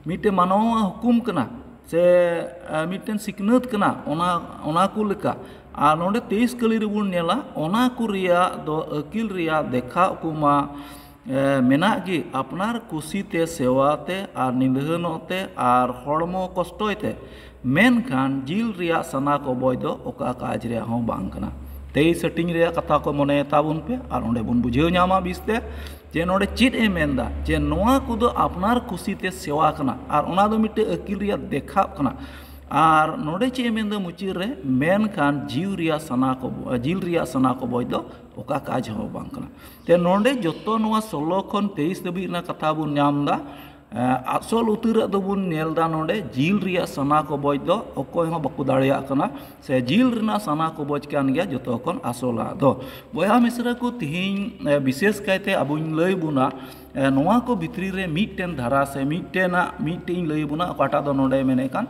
ᱢᱤᱫᱴᱮᱱ ᱢᱟᱱᱣᱟ ᱦᱩᱠᱩᱢ ᱠᱟᱱᱟ ᱥᱮ, ᱮ, ᱢᱤᱫᱴᱮᱱ ᱥᱤᱠᱷᱱᱟᱹᱛ ᱠᱟᱱᱟ, ᱚᱱᱟ, ᱚᱱᱟ ᱠᱚ ᱞᱮᱠᱟ᱾ ᱟᱨ ᱱᱚᱰᱮ ᱛᱮᱭᱤᱥ ᱠᱟᱹᱞᱤ ᱨᱮᱵᱚᱱ ᱧᱮᱞᱟ, ᱚᱱᱟ ᱠᱚ ᱨᱮᱭᱟᱜ ᱫᱚ ᱟᱹᱠᱤᱞ ᱨᱮᱭᱟᱜ ᱫᱮᱠᱷᱟ ᱩᱯᱩᱢᱟ, ᱮ, ᱢᱮᱱᱟᱜ ᱜᱮ, ᱟᱯᱱᱟᱨ ᱠᱩᱥᱤ ᱛᱮ ᱥᱮᱣᱟ ᱛᱮ ᱟᱨ ᱱᱤᱫᱷᱟᱹᱱᱚᱜ ᱛᱮ ᱟᱨ ᱦᱚᱲᱢᱚ ᱠᱚᱥᱴᱚᱭ ᱛᱮ, ᱢᱮᱱᱠᱷᱟᱱ ᱡᱤᱞ ᱨᱮᱭᱟᱜ ᱥᱟᱱᱟ ᱠᱚᱵᱚᱡ ᱫᱚ ᱚᱠᱟ ᱠᱟᱡᱽ ᱨᱮᱭᱟᱜ ᱦᱚᱸ ᱵᱟᱝ ᱠᱟᱱᱟ᱾ ᱛᱮᱭᱤᱥ ᱦᱟᱹᱴᱤᱧ ᱨᱮᱭᱟᱜ ᱠᱟᱛᱷᱟ ᱠᱚ ᱢᱚᱱᱮ ᱛᱟᱵᱚᱱ ᱯᱮ, ᱟᱨ ᱚᱸᱰᱮ ᱵᱚᱱ ᱵᱩᱡᱷᱟᱹᱣ ᱧᱟᱢᱟ ᱵᱤᱥᱛᱮ ᱡᱮ ᱱᱚᱰᱮ ᱪᱮᱫ ᱮ ᱢᱮᱱᱫᱟ, ᱡᱮ ᱱᱚᱣᱟ ᱠᱚᱫᱚ ᱟᱯᱱᱟᱨ ᱠᱩᱥᱤ ᱛᱮ ᱥᱮᱣᱟ ᱠᱟᱱᱟ, ᱟᱨ ᱚᱱᱟ ᱫᱚ ᱢᱤᱫᱴᱮᱡ ᱟᱹᱠᱤᱞ ᱨᱮᱭᱟᱜ ᱫᱮᱠᱷᱟᱜ ᱠᱟᱱᱟ᱾ ᱟᱨ ᱱᱚᱰᱮ ᱪᱮᱫ ᱮ ᱢᱮᱱᱫᱟ ᱢᱩᱪᱟᱹᱫ ᱨᱮ, ᱢᱮᱱᱠᱷᱟᱱ ᱡᱤᱣᱤ ᱨᱮᱭᱟᱜ ᱥᱟᱱᱟ ᱠᱚ, ᱡᱤᱞ ᱨᱮᱭᱟᱜ ᱥᱟᱱᱟ ᱠᱚᱵᱚᱡ ᱫᱚ ᱚᱠᱟ ᱠᱟᱡᱽ ᱦᱚᱸ ᱵᱟᱝ ᱠᱟᱱᱟ᱾ ᱛᱮ ᱱᱚᱰᱮ ᱡᱚᱛᱚ ᱱᱚᱣᱟ ᱥᱳᱞᱳ ᱠᱷᱚᱱ ᱛᱮᱭᱤᱥ ᱫᱷᱟᱹᱵᱤᱡ ᱨᱮᱱᱟᱜ ᱠᱟᱛᱷᱟ ᱵᱚᱱ ᱧᱟᱢ ᱮᱫᱟ᱾ ᱮ, ᱟᱥᱚᱞ ᱩᱛᱟᱹᱨᱟᱜ ᱫᱚᱵᱚᱱ ᱧᱮᱞ ᱮᱫᱟ ᱱᱚᱰᱮ, ᱡᱤᱞ ᱨᱮᱭᱟᱜ ᱥᱟᱱᱟ ᱠᱚᱵᱚᱡ ᱫᱚ ᱚᱠᱚᱭ ᱦᱚᱸ ᱵᱟᱠᱚ ᱫᱟᱲᱮᱭᱟᱜ ᱠᱟᱱᱟ, ᱥᱮ ᱡᱤᱞ ᱨᱮᱱᱟᱜ ᱥᱟᱱᱟ ᱠᱚᱵᱚᱡ ᱠᱟᱱ ᱜᱮᱭᱟ ᱡᱚᱛᱚ ᱠᱷᱚᱱ ᱟᱥᱚᱞᱟᱜ ᱫᱚ᱾ ᱵᱚᱭᱦᱟ ᱢᱤᱥᱨᱟ ᱠᱚ, ᱛᱤᱦᱤᱧ, ᱮ, ᱵᱤᱥᱮᱥ ᱠᱟᱭᱛᱮ ᱟᱵᱚᱧ ᱞᱟᱹᱭ ᱵᱚᱱᱟ, ᱮ, ᱱᱚᱣᱟ ᱠᱚ ᱵᱷᱤᱛᱨᱤ ᱨᱮ ᱢᱤᱫᱴᱮᱱ ᱫᱷᱟᱨᱟ ᱥᱮ ᱢᱤᱫᱴᱮᱱᱟᱜ, ᱢᱤᱫᱴᱮᱱ ᱤᱧ ᱞᱟᱹᱭ ᱵᱚᱱᱟ, ᱚᱠᱟᱴᱟᱜ ᱫᱚ ᱱᱚᱰᱮ ᱢᱮᱱᱮᱫ ᱠᱟᱱ,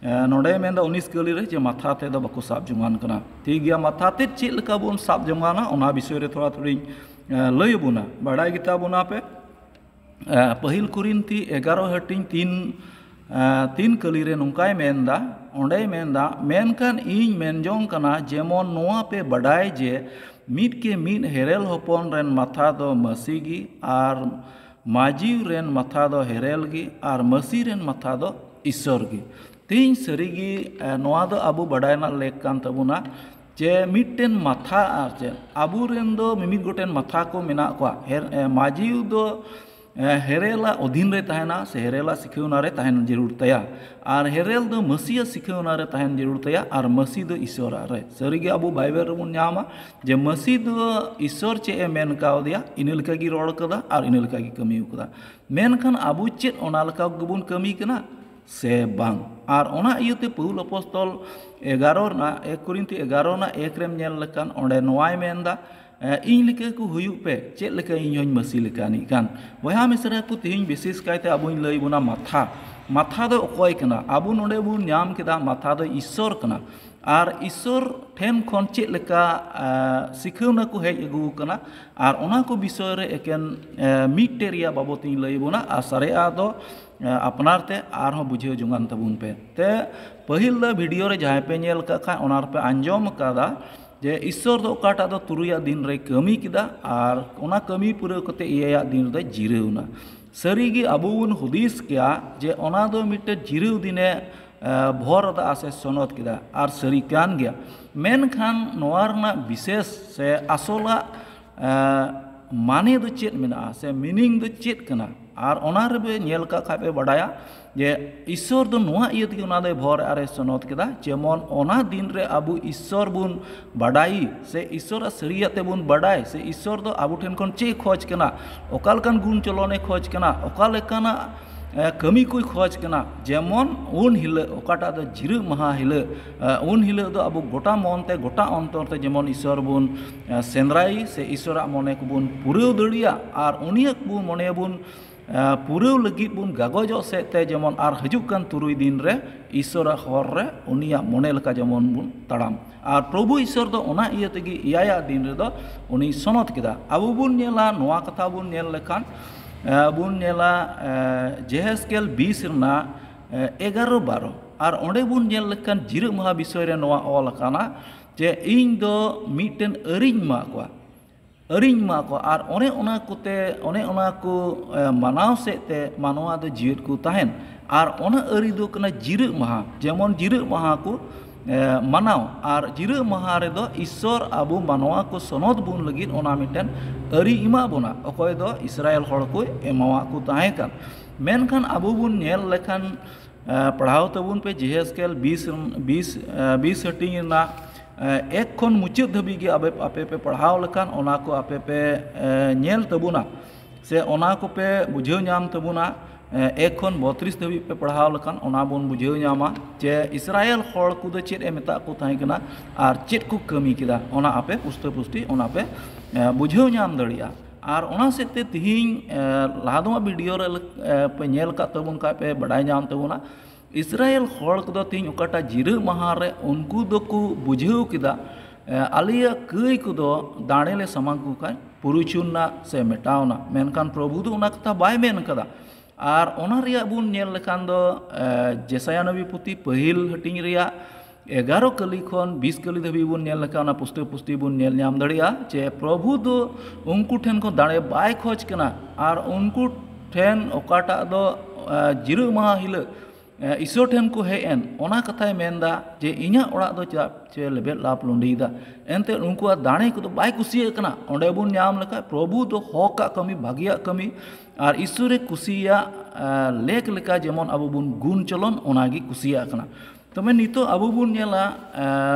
ᱮ, ᱱᱚᱰᱮ ᱢᱮᱱᱫᱟ ᱩᱱᱤᱥ ᱠᱟᱹᱞᱤ ᱨᱮ ᱡᱮ ᱢᱟᱛᱷᱟ ᱛᱮᱫᱚ ᱵᱟᱠᱚ ᱥᱟᱵ ᱡᱚᱝᱟᱱ ᱠᱟᱱᱟ᱾ ᱴᱷᱤᱠ ᱜᱮᱭᱟ, ᱢᱟᱛᱷᱟ ᱛᱮ ᱪᱮᱫ ᱞᱮᱠᱟ ᱵᱚᱱ ᱥᱟᱵ ᱡᱚᱝᱟᱱᱟ, ᱚᱱᱟ ᱵᱤᱥᱚᱭ ᱨᱮ ᱛᱷᱚᱲᱟ ᱛᱷᱚᱲᱤᱧ, ᱮ, ᱞᱟᱹᱭ ᱟᱵᱚᱱᱟ᱾ ᱵᱟᱲᱟᱭ ᱜᱮᱛᱟ ᱵᱚᱱᱟ ᱯᱮ, ᱮ, ᱯᱟᱹᱦᱤᱞ ᱠᱚᱨᱤᱱᱛᱷᱤ ᱮᱜᱟᱨᱚ ᱦᱟᱹᱴᱤᱧ ᱛᱤᱱ, ᱛᱤᱱ ᱠᱟᱹᱞᱤ ᱨᱮ ᱱᱚᱝᱠᱟᱭ ᱢᱮᱱᱫᱟ, ᱚᱸᱰᱮᱭ ᱢᱮᱱᱫᱟ, ᱢᱮᱱᱠᱷᱟᱱ ᱤᱧ ᱢᱮᱱ ᱡᱚᱝ ᱠᱟᱱᱟ, ᱡᱮᱢᱚᱱ ᱱᱚᱣᱟ ᱯᱮ ᱵᱟᱰᱟᱭ ᱡᱮ ᱢᱤᱫ ᱠᱮ ᱢᱤᱫ ᱦᱮᱨᱮᱞ ᱦᱚᱯᱚᱱ ᱨᱮᱱ ᱢᱟᱛᱷᱟ ᱫᱚ ᱢᱟᱹᱥᱤ ᱜᱮ, ᱟᱨ ᱢᱟᱹᱡᱤᱣ ᱨᱮᱱ ᱢᱟᱛᱷᱟ ᱫᱚ ᱦᱮᱨᱮᱞ ᱜᱮ, ᱟᱨ ᱢᱟᱹᱥᱤ ᱨᱮᱱ ᱢᱟᱛᱷᱟ ᱫᱚ ᱤᱥᱥᱚᱨ ᱜᱮ᱾ ᱛᱮᱦᱮᱧ ᱥᱟᱹᱨᱤᱜᱮ ᱱᱚᱣᱟ ᱫᱚ ᱟᱵᱚ ᱵᱟᱰᱟᱭ ᱨᱮᱱᱟᱜ ᱞᱮᱠ ᱠᱟᱱ ᱛᱟᱵᱚᱱᱟ ᱡᱮ ᱢᱤᱫᱴᱮᱱ ᱢᱟᱛᱷᱟ, ᱟᱨ ᱪᱮᱫ ᱟᱵᱚᱨᱮᱱ ᱫᱚ ᱢᱤᱢᱤᱫ ᱜᱚᱴᱮᱱ ᱢᱟᱛᱷᱟ ᱠᱚ ᱢᱮᱱᱟᱜ ᱠᱚᱣᱟ᱾ ᱢᱟᱹᱡᱤᱣ ᱫᱚ ᱦᱮᱨᱮᱞᱟᱜ ᱚᱫᱷᱤᱱ ᱨᱮ ᱛᱟᱦᱮᱱᱟ ᱥᱮ ᱦᱮᱨᱮᱞᱟᱜ ᱥᱤᱠᱷᱟᱹᱣᱱᱟ ᱨᱮ ᱛᱟᱦᱮᱱ ᱡᱟᱹᱨᱩᱲ ᱛᱟᱭᱟ, ᱟᱨ ᱦᱮᱨᱮᱞ ᱫᱚ ᱢᱟᱹᱥᱤᱭᱟᱜ ᱥᱤᱠᱷᱟᱹᱣᱱᱟ ᱨᱮ ᱛᱟᱦᱮᱱ ᱡᱟᱹᱨᱩᱲ ᱛᱟᱭᱟ, ᱟᱨ ᱢᱟᱹᱥᱤ ᱫᱚ ᱤᱥᱥᱚᱨᱟᱜ ᱨᱮ᱾ ᱥᱟᱹᱨᱤᱜᱮ ᱟᱵᱚ ᱵᱟᱭᱵᱮᱞ ᱨᱮᱵᱚᱱ ᱧᱟᱢᱟ ᱡᱮ ᱢᱟᱹᱥᱤ ᱫᱚ ᱤᱥᱥᱚᱨ ᱪᱮᱫ ᱮ ᱢᱮᱱ ᱠᱟᱣᱫᱮᱭᱟ, ᱤᱱᱟᱹ ᱞᱮᱠᱟ ᱜᱮ ᱨᱚᱲ ᱠᱟᱫᱟ ᱟᱨ ᱤᱱᱟᱹ ᱞᱮᱠᱟ ᱜᱮ ᱠᱟᱹᱢᱤ ᱠᱟᱫᱟ᱾ ᱢᱮᱱᱠᱷᱟᱱ ᱟᱵᱚ ᱪᱮᱫ ᱚᱱᱟ ᱞᱮᱠᱟ ᱜᱮᱵᱚᱱ ᱠᱟᱹᱢᱤ ᱠᱟᱱᱟ ᱥᱮ ᱵᱟᱝ? ᱟᱨ ᱚᱱᱟ ᱤᱭᱟᱹᱛᱮ ᱯᱟᱹᱣᱩᱞ ᱟᱯᱚᱥᱛᱚᱞ ᱮᱜᱟᱨᱚ ᱨᱮᱱᱟᱜ, ᱮᱠ ᱠᱚᱨᱤᱱᱛᱷᱤ ᱮᱜᱟᱨᱚ ᱨᱮᱱᱟᱜ ᱮᱠ ᱨᱮᱢ ᱧᱮᱞ ᱞᱮᱠᱷᱟᱱ, ᱚᱸᱰᱮ ᱱᱚᱣᱟᱭ ᱢᱮᱱᱫᱟ, ᱤᱧ ᱞᱮᱠᱟ ᱠᱚ ᱦᱩᱭᱩᱜ ᱯᱮ, ᱪᱮᱫ ᱞᱮᱠᱟ ᱤᱧ ᱦᱚᱸᱧ ᱢᱟᱹᱥᱤ ᱞᱮᱠᱟᱱᱤᱡ ᱠᱟᱱ᱾ ᱵᱚᱭᱦᱟ ᱢᱤᱥᱨᱟ ᱠᱚ, ᱛᱮᱦᱮᱧ ᱵᱤᱥᱮᱥ ᱠᱟᱭᱛᱮ ᱟᱵᱚᱧ ᱞᱟᱹᱭ ᱵᱚᱱᱟ ᱢᱟᱛᱷᱟ᱾ ᱢᱟᱛᱷᱟ ᱫᱚ ᱚᱠᱚᱭ ᱠᱟᱱᱟ? ᱟᱵᱚ ᱱᱚᱰᱮ ᱵᱚᱱ ᱧᱟᱢ ᱠᱮᱫᱟ, ᱢᱟᱛᱷᱟ ᱫᱚ ᱤᱥᱥᱚᱨ ᱠᱟᱱᱟ᱾ ᱟᱨ ᱤᱥᱥᱚᱨ ᱴᱷᱮᱱ ᱠᱷᱚᱱ ᱪᱮᱫ ᱞᱮᱠᱟ ᱥᱤᱠᱷᱟᱹᱣᱱᱟ ᱠᱚ ᱦᱮᱡ ᱟᱹᱜᱩ ᱟᱠᱟᱱᱟ, ᱟᱨ ᱚᱱᱟ ᱠᱚ ᱵᱤᱥᱚᱭ ᱨᱮ ᱮᱠᱮᱱ ᱢᱤᱫᱴᱮᱡ ᱨᱮᱭᱟᱜ ᱵᱟᱵᱚᱛ ᱤᱧ ᱞᱟᱹᱭ ᱵᱚᱱᱟ, ᱟᱨ ᱥᱟᱨᱮᱡᱟᱜ ᱫᱚ ᱟᱯᱱᱟᱨ ᱛᱮ ᱟᱨᱦᱚᱸ ᱵᱩᱡᱷᱟᱹᱣ ᱡᱚᱝᱟᱱ ᱛᱟᱵᱚᱱ ᱯᱮ᱾ ᱛᱮ ᱯᱟᱹᱦᱤᱞ ᱫᱚ ᱵᱷᱤᱰᱤᱭᱳ ᱨᱮ ᱡᱟᱦᱟᱸᱭ ᱯᱮ ᱧᱮᱞ ᱠᱟᱜ ᱠᱷᱟᱱ, ᱚᱱᱟ ᱨᱮᱯᱮ ᱟᱸᱡᱚᱢ ᱟᱠᱟᱫᱟ ᱡᱮ ᱤᱥᱥᱚᱨ ᱫᱚ ᱚᱠᱟᱴᱟᱜ ᱫᱚ ᱛᱩᱨᱩᱭᱟᱜ ᱫᱤᱱ ᱨᱮᱭ ᱠᱟᱹᱢᱤ ᱠᱮᱫᱟ, ᱟᱨ ᱚᱱᱟ ᱠᱟᱹᱢᱤ ᱯᱩᱨᱟᱹᱣ ᱠᱟᱛᱮ ᱮᱭᱟᱭᱟᱜ ᱫᱤᱱ ᱨᱮᱫᱚᱭ ᱡᱤᱨᱟᱹᱣ ᱮᱱᱟ᱾ ᱥᱟᱹᱨᱤᱜᱮ ᱟᱵᱚ ᱵᱚᱱ ᱦᱩᱫᱤᱥ ᱠᱮᱭᱟ ᱡᱮ ᱚᱱᱟ ᱫᱚ ᱢᱤᱫᱴᱮᱱ ᱡᱤᱨᱟᱹᱣ ᱫᱤᱱᱮ ᱵᱷᱚᱨ ᱟᱫᱟ ᱥᱮ ᱥᱚᱱᱚᱛ ᱠᱮᱫᱟ, ᱟᱨ ᱥᱟᱹᱨᱤ ᱠᱟᱱ ᱜᱮᱭᱟ᱾ ᱢᱮᱱᱠᱷᱟᱱ ᱱᱚᱣᱟ ᱨᱮᱱᱟᱜ ᱵᱤᱥᱮᱥ ᱥᱮ ᱟᱥᱚᱞᱟᱜ ᱢᱟᱱᱮ ᱫᱚ ᱪᱮᱫ ᱢᱮᱱᱟᱜᱼᱟ ᱥᱮ ᱢᱤᱱᱤᱝ ᱫᱚ ᱪᱮᱫ ᱠᱟᱱᱟ? ᱟᱨ ᱚᱱᱟ ᱨᱮᱯᱮ ᱧᱮᱞ ᱠᱟᱜ ᱠᱷᱟᱡ ᱯᱮ ᱵᱟᱰᱟᱭᱟ ᱡᱮ ᱤᱥᱥᱚᱨ ᱫᱚ ᱱᱚᱣᱟ ᱤᱭᱟᱹ ᱛᱮᱜᱮ ᱚᱱᱟ ᱫᱚᱭ ᱵᱷᱚᱨ ᱟᱨᱮ ᱥᱚᱱᱚᱛ ᱠᱮᱫᱟ, ᱡᱮᱢᱚᱱ ᱚᱱᱟ ᱫᱤᱱ ᱨᱮ ᱟᱵᱚ ᱤᱥᱥᱚᱨ ᱵᱚᱱ ᱵᱟᱰᱟᱭ ᱥᱮ ᱤᱥᱥᱚᱨᱟᱜ ᱥᱟᱹᱨᱤᱭᱟᱜ ᱛᱮᱵᱚᱱ ᱵᱟᱰᱟᱭ ᱥᱮ ᱤᱥᱥᱚᱨ ᱫᱚ ᱟᱵᱚ ᱴᱷᱮᱱ ᱠᱷᱚᱱ ᱪᱮᱫ ᱮ ᱠᱷᱚᱡᱽ ᱠᱟᱱᱟ, ᱚᱠᱟ ᱞᱮᱠᱟᱱ ᱜᱩᱱ ᱪᱚᱞᱚᱱᱮ ᱠᱷᱚᱡᱽ ᱠᱟᱱᱟ, ᱚᱠᱟ ᱞᱮᱠᱟᱱᱟᱜ ᱠᱟᱹᱢᱤ ᱠᱚᱭ ᱠᱷᱚᱡᱽ ᱠᱟᱱᱟ᱾ ᱡᱮᱢᱚᱱ ᱩᱱ ᱦᱤᱞᱳᱜ, ᱚᱠᱟᱴᱟᱜ ᱫᱚ ᱡᱤᱨᱟᱹᱜ ᱢᱟᱦᱟ ᱦᱤᱞᱳᱜ, ᱩᱱ ᱦᱤᱞᱳᱜ ᱫᱚ ᱟᱵᱚ ᱜᱚᱴᱟ ᱢᱚᱱ ᱛᱮ, ᱜᱚᱴᱟ ᱚᱱᱛᱚᱨ ᱛᱮ ᱡᱮᱢᱚᱱ ᱤᱥᱥᱚᱨ ᱵᱚᱱ ᱥᱮᱸᱫᱽᱨᱟᱭ ᱥᱮ ᱤᱥᱥᱚᱨᱟᱜ ᱢᱚᱱᱮ ᱠᱚᱵᱚᱱ ᱯᱩᱨᱟᱹᱣ ᱫᱟᱲᱮᱭᱟᱜ, ᱟᱨ ᱩᱱᱤᱭᱟᱜ ᱵᱚᱱ ᱢᱚᱱᱮ ᱵᱚᱱ ᱯᱩᱨᱟᱹᱣ ᱞᱟᱹᱜᱤᱫ ᱵᱚᱱ ᱜᱟᱜᱚᱡᱚᱜ ᱥᱮᱫ ᱛᱮ, ᱡᱮᱢᱚᱱ ᱟᱨ ᱦᱤᱡᱩᱜ ᱠᱟᱱ ᱛᱩᱨᱩᱭ ᱫᱤᱱ ᱨᱮ ᱤᱥᱥᱚᱨᱟᱜ ᱦᱚᱨ ᱨᱮ ᱩᱱᱤᱭᱟᱜ ᱢᱚᱱᱮ ᱞᱮᱠᱟ ᱡᱮᱢᱚᱱ ᱵᱚᱱ ᱛᱟᱲᱟᱢ᱾ ᱟᱨ ᱯᱨᱚᱵᱷᱩ ᱤᱥᱥᱚᱨ ᱫᱚ ᱚᱱᱟ ᱤᱭᱟᱹ ᱛᱮᱜᱮ ᱮᱭᱟᱭᱟᱜ ᱫᱤᱱ ᱨᱮᱫᱚ ᱩᱱᱤ ᱥᱚᱱᱚᱛ ᱠᱮᱫᱟ᱾ ᱟᱵᱚ ᱵᱚᱱ ᱧᱮᱞᱟ, ᱱᱚᱣᱟ ᱠᱟᱛᱷᱟ ᱵᱚᱱ ᱧᱮᱞ ᱞᱮᱠᱷᱟᱱ, ᱵᱚᱱ ᱧᱮᱞᱟ ᱡᱮᱦᱮᱥᱠᱮᱞ ᱵᱤᱥ ᱨᱮᱱᱟᱜ ᱮᱜᱟᱨᱚ ᱵᱟᱨᱚ᱾ ᱟᱨ ᱚᱸᱰᱮ ᱵᱚᱱ ᱧᱮᱞ ᱞᱮᱠᱷᱟᱱ ᱡᱤᱨᱟᱹᱜ ᱢᱟᱦᱟ ᱵᱤᱥᱚᱭ ᱨᱮ ᱱᱚᱣᱟ ᱚᱞ ᱟᱠᱟᱱᱟ ᱡᱮ, ᱤᱧ ᱫᱚ ᱢᱤᱫᱴᱮᱱ ᱟᱹᱨᱤᱧ ᱮᱢᱟ ᱠᱚᱣᱟ, ᱟᱹᱨᱤᱧ ᱮᱢᱟ ᱠᱚᱣᱟ᱾ ᱟᱨ ᱚᱱᱮ ᱚᱱᱟ ᱠᱚᱛᱮ, ᱚᱱᱮ ᱚᱱᱟ ᱠᱚ ᱮ, ᱢᱟᱱᱟᱣ ᱥᱮᱫ ᱛᱮ ᱢᱟᱱᱣᱟ ᱫᱚ ᱡᱤᱣᱮᱫ ᱠᱚ ᱛᱟᱦᱮᱱ᱾ ᱟᱨ ᱚᱱᱟ ᱟᱹᱨᱤ ᱫᱚ ᱠᱟᱱᱟ ᱡᱤᱨᱟᱹᱜ ᱢᱟᱦᱟ, ᱡᱮᱢᱚᱱ ᱡᱤᱨᱟᱹᱜ ᱢᱟᱦᱟ ᱠᱚ ᱮ, ᱢᱟᱱᱟᱣ᱾ ᱟᱨ ᱡᱤᱨᱟᱹᱜ ᱢᱟᱦᱟ ᱨᱮᱫᱚ ᱤᱥᱥᱚᱨ ᱟᱵᱚ ᱢᱟᱱᱣᱟ ᱠᱚ ᱥᱚᱱᱚᱛ ᱵᱚᱱ ᱞᱟᱹᱜᱤᱫ ᱚᱱᱟ ᱢᱤᱫᱴᱮᱱ ᱟᱹᱨᱤ ᱮᱢᱟ ᱵᱚᱱᱟ, ᱚᱠᱚᱭ ᱫᱚ ᱤᱥᱨᱟᱭᱮᱞ ᱦᱚᱲ ᱠᱚ ᱮᱢᱟᱣᱟᱫ ᱠᱚ ᱛᱟᱦᱮᱸ ᱠᱟᱱ᱾ ᱢᱮᱱᱠᱷᱟᱱ ᱟᱵᱚ ᱵᱚᱱ ᱧᱮᱞ ᱞᱮᱠᱷᱟᱱ, ᱮ, ᱯᱟᱲᱦᱟᱣ ᱛᱟᱵᱚᱱ ᱯᱮ ᱡᱮᱦᱮᱥᱠᱮᱞ ᱵᱤᱥ, ᱵᱤᱥ, ᱮ, ᱵᱤᱥ ᱦᱟᱹᱴᱤᱧ ᱨᱮᱱᱟᱜ, ᱮ, ᱮᱠ ᱠᱷᱚᱱ ᱢᱩᱪᱟᱹᱫ ᱫᱷᱟᱹᱵᱤᱡ ᱜᱮ ᱟᱯᱮ, ᱟᱯᱮ ᱯᱮ ᱯᱟᱲᱦᱟᱣ ᱞᱮᱠᱷᱟᱱ ᱚᱱᱟ ᱠᱚ ᱟᱯᱮ ᱯᱮ, ᱮ, ᱧᱮᱞ ᱛᱟᱵᱚᱱᱟ ᱥᱮ ᱚᱱᱟ ᱠᱚᱯᱮ ᱵᱩᱡᱷᱟᱹᱣ ᱧᱟᱢ ᱛᱟᱵᱚᱱᱟ᱾ ᱮ, ᱮᱠ ᱠᱷᱚᱱ ᱵᱚᱛᱨᱤᱥ ᱫᱷᱟᱹᱵᱤᱡ ᱯᱮ ᱯᱟᱲᱦᱟᱣ ᱞᱮᱠᱷᱟᱱ ᱚᱱᱟ ᱵᱚᱱ ᱵᱩᱡᱷᱟᱹᱣ ᱧᱟᱢᱟ ᱡᱮ ᱤᱥᱨᱟᱭᱮᱞ ᱦᱚᱲ ᱠᱚᱫᱚ ᱪᱮᱫ ᱮ ᱢᱮᱛᱟᱜ ᱠᱚ ᱛᱟᱦᱮᱸ ᱠᱟᱱᱟ ᱟᱨ ᱪᱮᱫ ᱠᱚ ᱠᱟᱹᱢᱤ ᱠᱮᱫᱟ, ᱚᱱᱟ ᱟᱯᱮ ᱯᱩᱥᱴᱟᱹ ᱯᱩᱥᱴᱤ ᱚᱱᱟ ᱯᱮ, ᱮ, ᱵᱩᱡᱷᱟᱹᱣ ᱧᱟᱢ ᱫᱟᱲᱮᱭᱟᱜᱼᱟ᱾ ᱟᱨ ᱚᱱᱟ ᱥᱮᱫ ᱛᱮ ᱛᱤᱦᱤᱧ, ᱮ, ᱞᱟᱦᱟ ᱫᱚᱢᱟ ᱵᱷᱤᱰᱤᱭᱳ ᱨᱮ, ᱮ, ᱯᱮ ᱧᱮᱞ ᱟᱠᱟᱫ ᱛᱟᱵᱚᱱ ᱠᱷᱟᱡ ᱯᱮ ᱵᱟᱰᱟᱭ ᱧᱟᱢ ᱛᱟᱵᱚᱱᱟ, ᱤᱥᱨᱟᱭᱮᱞ ᱦᱚᱲ ᱠᱚᱫᱚ ᱛᱤᱦᱤᱧ ᱚᱠᱟᱴᱟᱜ ᱡᱤᱨᱟᱹᱜ ᱢᱟᱦᱟ ᱨᱮ ᱩᱱᱠᱩ ᱫᱚᱠᱚ ᱵᱩᱡᱷᱟᱹᱣ ᱠᱮᱫᱟ, ᱮ, ᱟᱞᱮᱭᱟᱜ ᱠᱟᱹᱭ ᱠᱚᱫᱚ ᱫᱟᱲᱮ ᱞᱮ ᱥᱟᱢᱟᱝ ᱠᱚ ᱠᱷᱟᱡ ᱯᱩᱨᱩᱪᱷᱩᱱ ᱱᱟ ᱥᱮ ᱢᱮᱴᱟᱣ ᱱᱟ᱾ ᱢᱮᱱᱠᱷᱟᱱ ᱯᱨᱚᱵᱷᱩ ᱫᱚ ᱚᱱᱟ ᱠᱟᱛᱷᱟ ᱵᱟᱭ ᱢᱮᱱ ᱠᱟᱫᱟ᱾ ᱟᱨ ᱚᱱᱟ ᱨᱮᱭᱟᱜ ᱵᱚᱱ ᱧᱮᱞ ᱞᱮᱠᱷᱟᱱ ᱫᱚ, ᱮ, ᱡᱮᱥᱟᱭᱟ ᱱᱚᱵᱤ ᱯᱩᱛᱷᱤ ᱯᱟᱹᱦᱤᱞ ᱦᱟᱹᱴᱤᱧ ᱨᱮᱭᱟᱜ ᱮᱜᱟᱨᱚ ᱠᱟᱹᱞᱤ ᱠᱷᱚᱱ ᱵᱤᱥ ᱠᱟᱹᱞᱤ ᱫᱷᱟᱹᱵᱤᱡ ᱵᱚᱱ ᱧᱮᱞ ᱞᱮᱠᱷᱟᱱ ᱚᱱᱟ ᱯᱩᱥᱴᱟᱹ ᱯᱩᱥᱴᱤ ᱵᱚᱱ ᱧᱮᱞ ᱧᱟᱢ ᱫᱟᱲᱮᱭᱟᱜᱼᱟ ᱡᱮ ᱯᱨᱚᱵᱷᱩ ᱫᱚ ᱩᱱᱠᱩ ᱴᱷᱮᱱ ᱠᱷᱚᱱ ᱫᱟᱲᱮ ᱵᱟᱭ ᱠᱷᱚᱡᱽ ᱠᱟᱱᱟ᱾ ᱟᱨ ᱩᱱᱠᱩ ᱴᱷᱮᱱ ᱚᱠᱟᱴᱟᱜ ᱫᱚ, ᱮ, ᱡᱤᱨᱟᱹᱜ ᱢᱟᱦᱟ ᱦᱤᱞᱳᱜ, ᱮ, ᱤᱥᱥᱚᱨ ᱴᱷᱮᱱ ᱠᱚ ᱦᱮᱡ ᱮᱱ, ᱚᱱᱟ ᱠᱟᱛᱷᱟᱭ ᱢᱮᱱᱫᱟ ᱡᱮ ᱤᱧᱟᱹᱜ ᱚᱲᱟᱜ ᱫᱚ ᱪᱮᱫᱟᱜ ᱪᱮ ᱞᱮᱵᱮᱫ ᱞᱟᱯ ᱞᱩᱸᱰᱤᱭᱮᱫᱟ᱾ ᱮᱱᱛᱮ ᱩᱱᱠᱩᱣᱟᱜ ᱫᱟᱲᱮ ᱠᱚᱫᱚ ᱵᱟᱭ ᱠᱩᱥᱤᱭᱟᱜ ᱠᱟᱱᱟ᱾ ᱚᱸᱰᱮ ᱵᱚᱱ ᱧᱟᱢ ᱞᱮᱠᱷᱟᱡ ᱯᱨᱚᱵᱷᱩ ᱫᱚ ᱦᱚᱠᱟᱜ ᱠᱟᱹᱢᱤ, ᱵᱷᱟᱹᱜᱤᱭᱟᱜ ᱠᱟᱹᱢᱤ, ᱟᱨ ᱤᱥᱥᱚᱨᱮ ᱠᱩᱥᱤᱭᱟᱜ, ᱮ, ᱞᱮᱠ ᱞᱮᱠᱟ ᱡᱮᱢᱚᱱ ᱟᱵᱚ ᱵᱚᱱ ᱜᱩᱱ ᱪᱚᱞᱚᱱ, ᱚᱱᱟᱜᱮ ᱠᱩᱥᱤᱭᱟᱜ ᱠᱟᱱᱟ᱾ ᱛᱚᱵᱮ ᱱᱤᱛᱚᱜ ᱟᱵᱚ ᱵᱚᱱ ᱧᱮᱞᱟ, ᱮ,